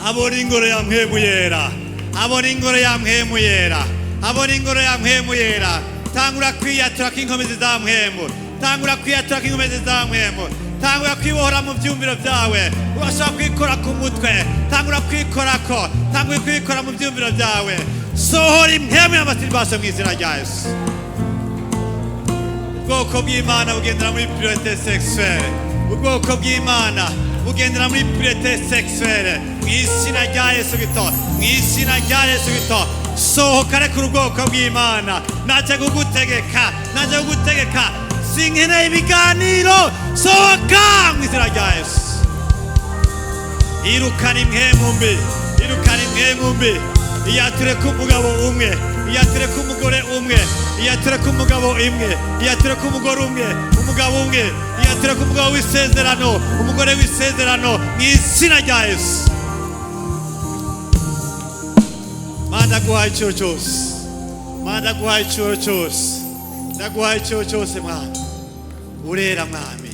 Abona ingoro ya mpwemu yera, abona ingoro ya mpwemu yera, abona ingoro ya mpwemu yera. Tangura kwiyatura k'inkomezi za mpwemu, tangura kwiyatura k'inkomezi za mpwemu, tangura kwibohora mu byumviro byawe. Urashobora kwikora ku mutwe, tangura kwikorako, tangura kwikora mu byumviro byawe. Sohora impwemu y'amasturbation mu izina rya Yesu. Ubwoko bw'Imana bugendera muri pureté sexuelle, ubwoko bw'Imana bugendera muri pureté sexuelle mu izina rya Yesu Kristo, mu izina rya Yesu Kristo. Sohoka, rekura ubwoko bw'Imana. Naje kugutegeka, naje kugutegeka, sinkeneye ibiganiro. Sohoka mu izina rya Yesu. Irukana impwemu mbi, irukana impwemu mbi. Iyature ku mugabo umwe, iyature ku mugore umwe, iyature ku mugabo imwe, iyature ku mugore umwe, umugabo umwe, iyature ku mugabo w'isezerano, umugore w'isezerano, mu izina rya Yesu. Mana ndaguhaye icyo cyose, Mana ndaguhaye icyo cyose, ndaguhaye icyo cyose Mwana. Urera Mwami,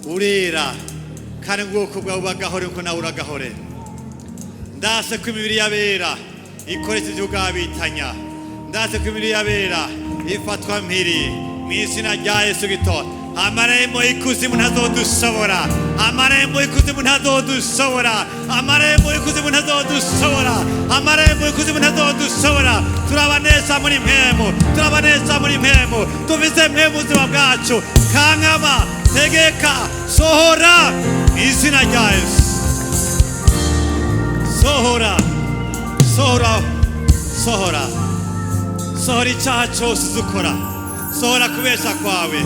urera, kandi ubwoko bwawe bugahore nkuko nawe uragahore. Ndase ko imibiri y'abera ikoresha iby'ubwabitanya, ndase ko imibiri y'abera ifatwa mpiri mu izina rya Yesu Kristo. Amarembo y'ikuzimu ntazodushobora, amarembo y'ikuzimu ntazodushobora, amarembo y'ikuzimu ntazodushobora, amarembo y'ikuzimu ntazodushobora. Turabaneza muri mpwemu, turabaneza muri mpwemu, tuvize mpwemu ubuzima bwacu. Kankama, tegeka, sohora mu izina rya Yesu. Sohora, sohora, sohora, sohora icyaha cyose uzukora, sohora kubesha kwawe,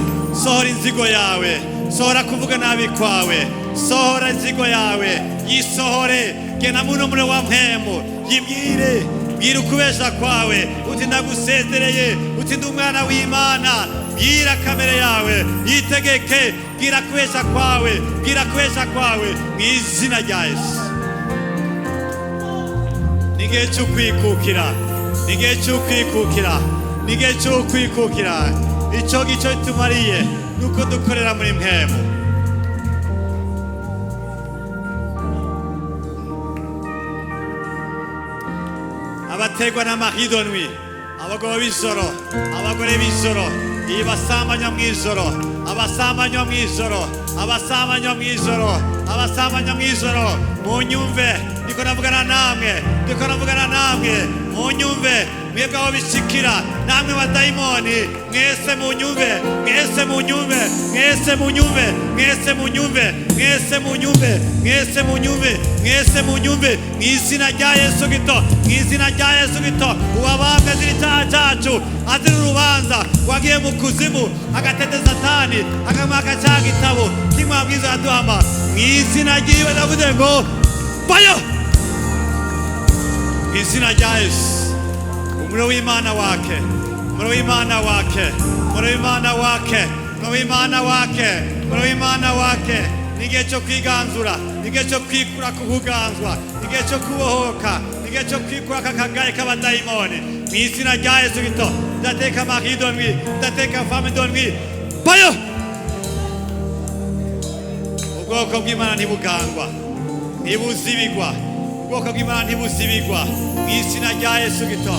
sohora inzigo yawe, sohora kuvuga nabi kwawe, sohora inzigo yawe, yisohore. Genda muno muri wa mpwemu, yibwire, bwira ukubesha kwawe, uti ndagusezereye, uti ndi umwana w'Imana. Bwira kamere yawe yitegeke, bwira kubesha kwawe, bwira kubesha kwawe mu izina rya Yesu. Ni igihe cyo kwikukira, ni igihe cyo kwikukira, ni igihe cyo kwikukira. Icyo ngicyo tumariye nuko dukorera muri mpemu. Abategwa n'amahidonwi, abagabo b'ijoro, abagore b'ijoro, ibasambanya mu ijoro, abasambanywa mu ijoro, abasambanywa mu ijoro, abasambanywa mu ijoro, munyumve, ndiko navugana namwe, ndiko navugana namwe, munyumve, mwebwe aho bishikira, namwe badayimoni, mwese munyumve, mwese munyumve, mwese munyumve, mwese munyumve, mwese munyumve, mwese munyumve, mwese munyumve, mu izina rya Yesu Kristo, mu izina rya Yesu Kristo, uwabambwe azira icyaha cyacu, azira urubanza, wagiye mu kuzimu, agatete Satani, akamwaka cya gitabo, kimwabwiza aduhama, mu izina ryiwe ndavuze ngo, bayo! Mu izina rya Yesu. Umuriro w'Imana wake, umuriro w'Imana wake, umuriro w'Imana wake, umuriro w'Imana wake, umuriro w'Imana wake. Ni igihe cyo kwiganzura, ni igihe cyo kwikura ku kuganzwa, ni igihe cyo kubohoka, ni igihe cyo kwikura aka kagaye k'abadayimoni. Mu izina rya Yesu Kristo, ndateka mari de nuit, ndateka femme de nuit, bayo! Ubwoko bw'Imana ntibugangwa, ntibuzibigwa, ubwoko bw'Imana ntibuzibigwa, mu izina rya Yesu Kristo.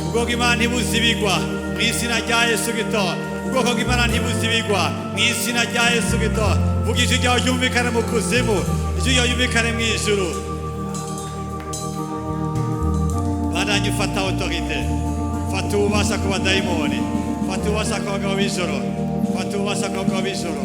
Ubwoko bw'Imana ntibuzibigwa, mu izina rya Yesu Kristo. Ubwoko bw'Imana ntibuzibigwa, mu izina rya Yesu Kristo. Vuga ijwi ryawe ryumvikane mu kuzimu, ijwi ryawe ryumvikane mu ijuru. Bandanye ufata autorite, fata ububasha ku badayimoni, fata ububasha ku bagabo b'ijoro, fata ububasha ku bagabo b'ijoro.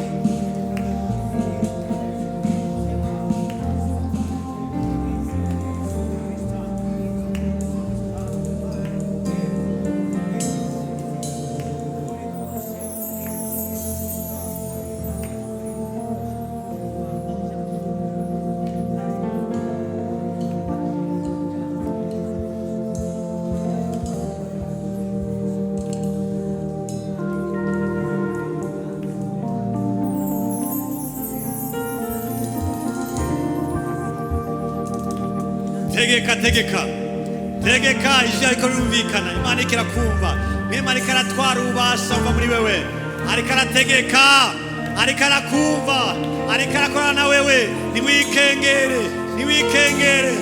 Tegeka, tegeka, tegeka, ijwi ariko rirumvikana, Imana iriko irakumva, Mwema ariko aratwara ububasha buva muri wewe, ariko arategeka, ariko arakumva, ariko arakorana na wewe. Ntiwikengere, ntiwikengere,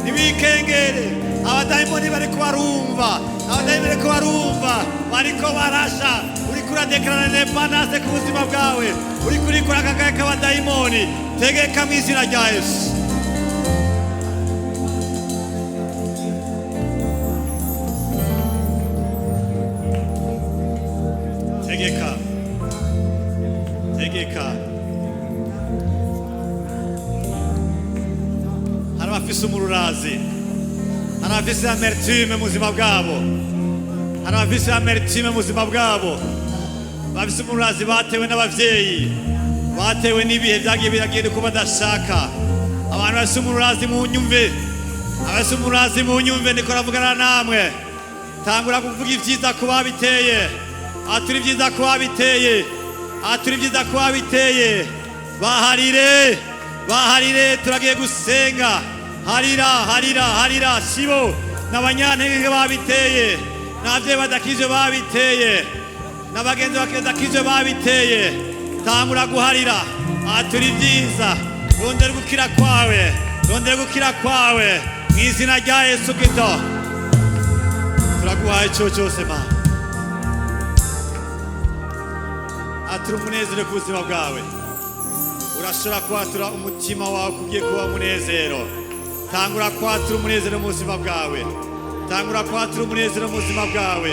ntiwikengere. Abadayimoni bariko barumva, abadayimoni bariko barumva, bariko barasha. Uriko uradekarana independance ku buzima bwawe, uriko urikora akagaye k'abadayimoni. Tegeka mu izina rya Yesu. Tegeka, tegeka. Hari abafise umururazi, hari abafise amertume mu buzima bwabo, hari abafise amertume mu buzima bwabo, bafise umururazi batewe n'abavyeyi, batewe n'ibihe vyagiye biragenda uko badashaka. Abantu bafise umururazi mu nyumve, abafise umururazi mu nyumve, ndiko navugana namwe. Tangura kuvuga ivyiza ku babiteye, atura ibyiza ku babiteye, atura ibyiza ku babiteye. Baharire, baharire, turagiye gusenga. Harira, harira, harira. Sibo n'abanyantege babiteye, n'abavyeyi badakije babiteye, n'abagenzi badakije babiteye. Tangura guharira, atura ibyiza, rondera gukira kwawe, rondera gukira kwawe mu izina rya Yesu Kristo. Turaguhaye ico cyose Mana. Atura umunezero ku buzima bwawe. Urashobora kwatura umutima wawe kugiye kuba umunezero. Tangura kwatura umunezero mu buzima bwawe, tangura kwatura umunezero mu buzima bwawe.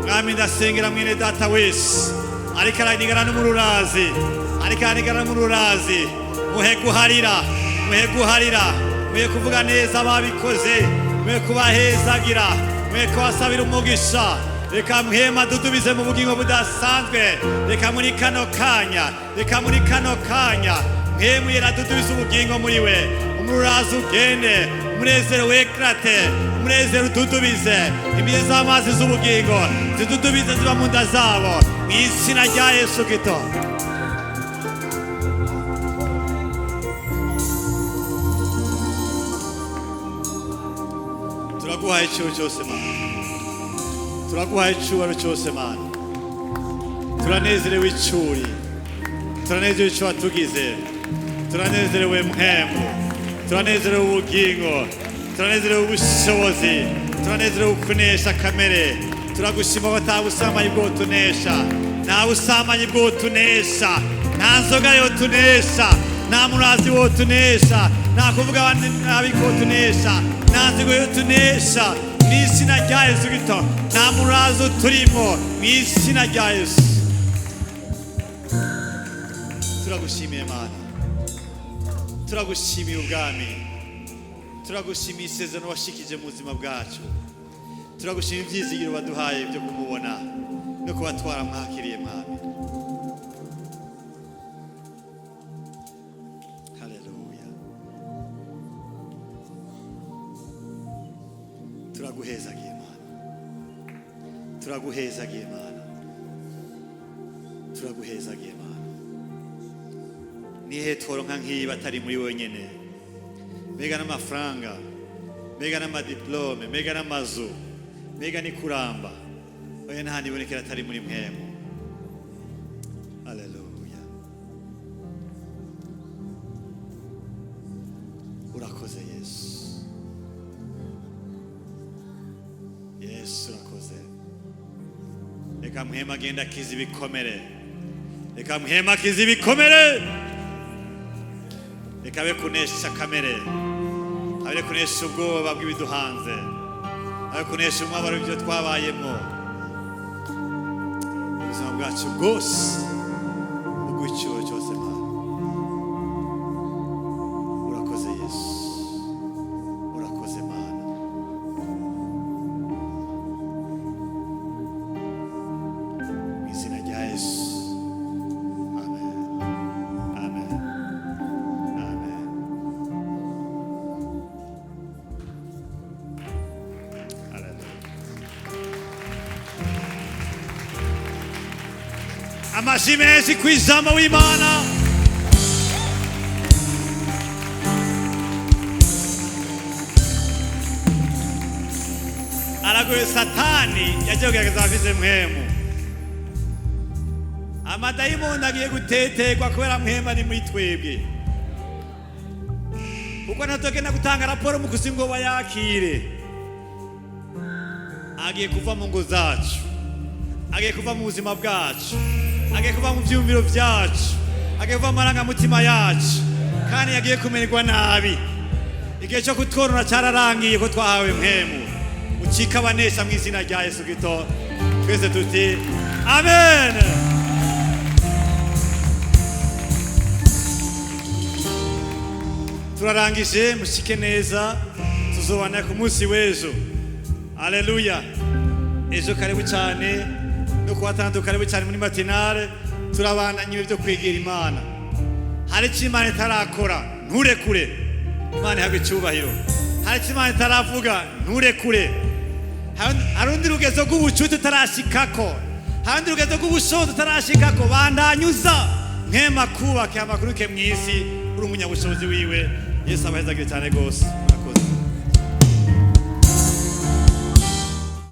Mwami, ndasengera mwene data wese ariko aranigana n'umururazi, ariko aranigana n'umururazi. Muhe guharira, muhe guharira, muhe kuvuga neza ababikoze, muhe kubahezagira, muhe kubasabira umugisha. Reka muhema dudubize mu bugingo budasanzwe. Reka muri kano kanya, reka muri kano kanya mpemu yeradudubize ubugingo muri we. Umururazi ugende, umunezero wekrate, umunezero ududubize. Imbizi z'amazi z'ubugingo zidudubize ziba mu nda zabo. Mu Mu izina rya Yesu Kristo. Turaguhaye icyubahiro cyose Mana, turaguhaye icyubahiro cyose Mana. Turanezerewe icyuri, turanezerewe icyo watugize, turanezerewe mpemu, turanezerewe ubugingo, turanezerewe ubushobozi, turanezerewe kunesha kamere. Turagushima ko ata busambanyi bwotunesha, nta busambanyi bwotunesha, nta nzoga yotunesha, nta murazi wotunesha, nta kuvuga abandi nabi kotunesha, nta nzigo yotunesha. Mu izina rya Yesu Kristo, nta murazo turimo. Mu izina rya Yesu turagushimiye Mana, turagushimiye ubwami, turagushimiye isezerano washikije mu buzima bwacu, turagushimiye ibyizigiro waduhaye byo kumubona no kuba twaramwakiriye Mwami. Haleluya. Turaguhezagiye Mana, turaguhezagiye Mana, turaguhezagiye Mana. Nihe tworonka nk'iyi batari muri wenyine? Mbega n'amafaranga, mbega n'amadiplome, mbega n'amazu, mbega n'ikuramba, oya nta nibonekera atari muri mwemu. Haleluya. Urakoze Yesu, Yesu urakoze. Reka Muhema agenda akiza ibikomere, reka Muhema akiza ibikomere, reka abe kunesha kamere, abe kunesha ubwoba bw'ibiduhanze, abe kunesha umubabaro w'ibyo twabayemo. Ubuzima bwacu bwose ubw'icyubahiro cyose Mana. Urakoze Yesu, urakoze Mana. Mu izina rya Yesu, amen, amen, amen. Haleluya. Amashyi menshi ku ijambo w'Imana. Aragoye Satani yagiye kugerageza abafise mpemu. Amadayimoni agiye guteterwa kubera mpemu ari muri twebwe, kuko natogenda gutanga raporo mu kuzimu ngo bayakire. Agiye kuva mu ngo zacu, agiye kuva mu buzima bwacu, agiye kuva mu byumviro byacu, agiye kuva mu marangamutima yacu, kandi yagiye kumererwa nabi. Igihe cyo kutworora cyararangiye, ko twahawe mpemu. Ucika abanesha mu izina rya Yesu Kristo. Twese tuti amen. Turarangije, mushike neza, tuzobana ku munsi w'ejo. Aleluya. Ejo karibu cyane, no kuwa gatandatu karibu cyane muri matinale. Turabandanya ibyo kwegera Imana. Hari icyo Imana itarakora, nturekure. Imana ihabwe icyubahiro. Hari icyo Imana itaravuga, nturekure. Hari urundi rugezo rw'ubucuti utarashikako, hari urundi rugezo rw'ubushobozi utarashikako. Bandanyuza nkema kubake amakuruke mu isi, uri umunyabushobozi wiwe. Yesu abahezagire cyane rwose. Murakoze.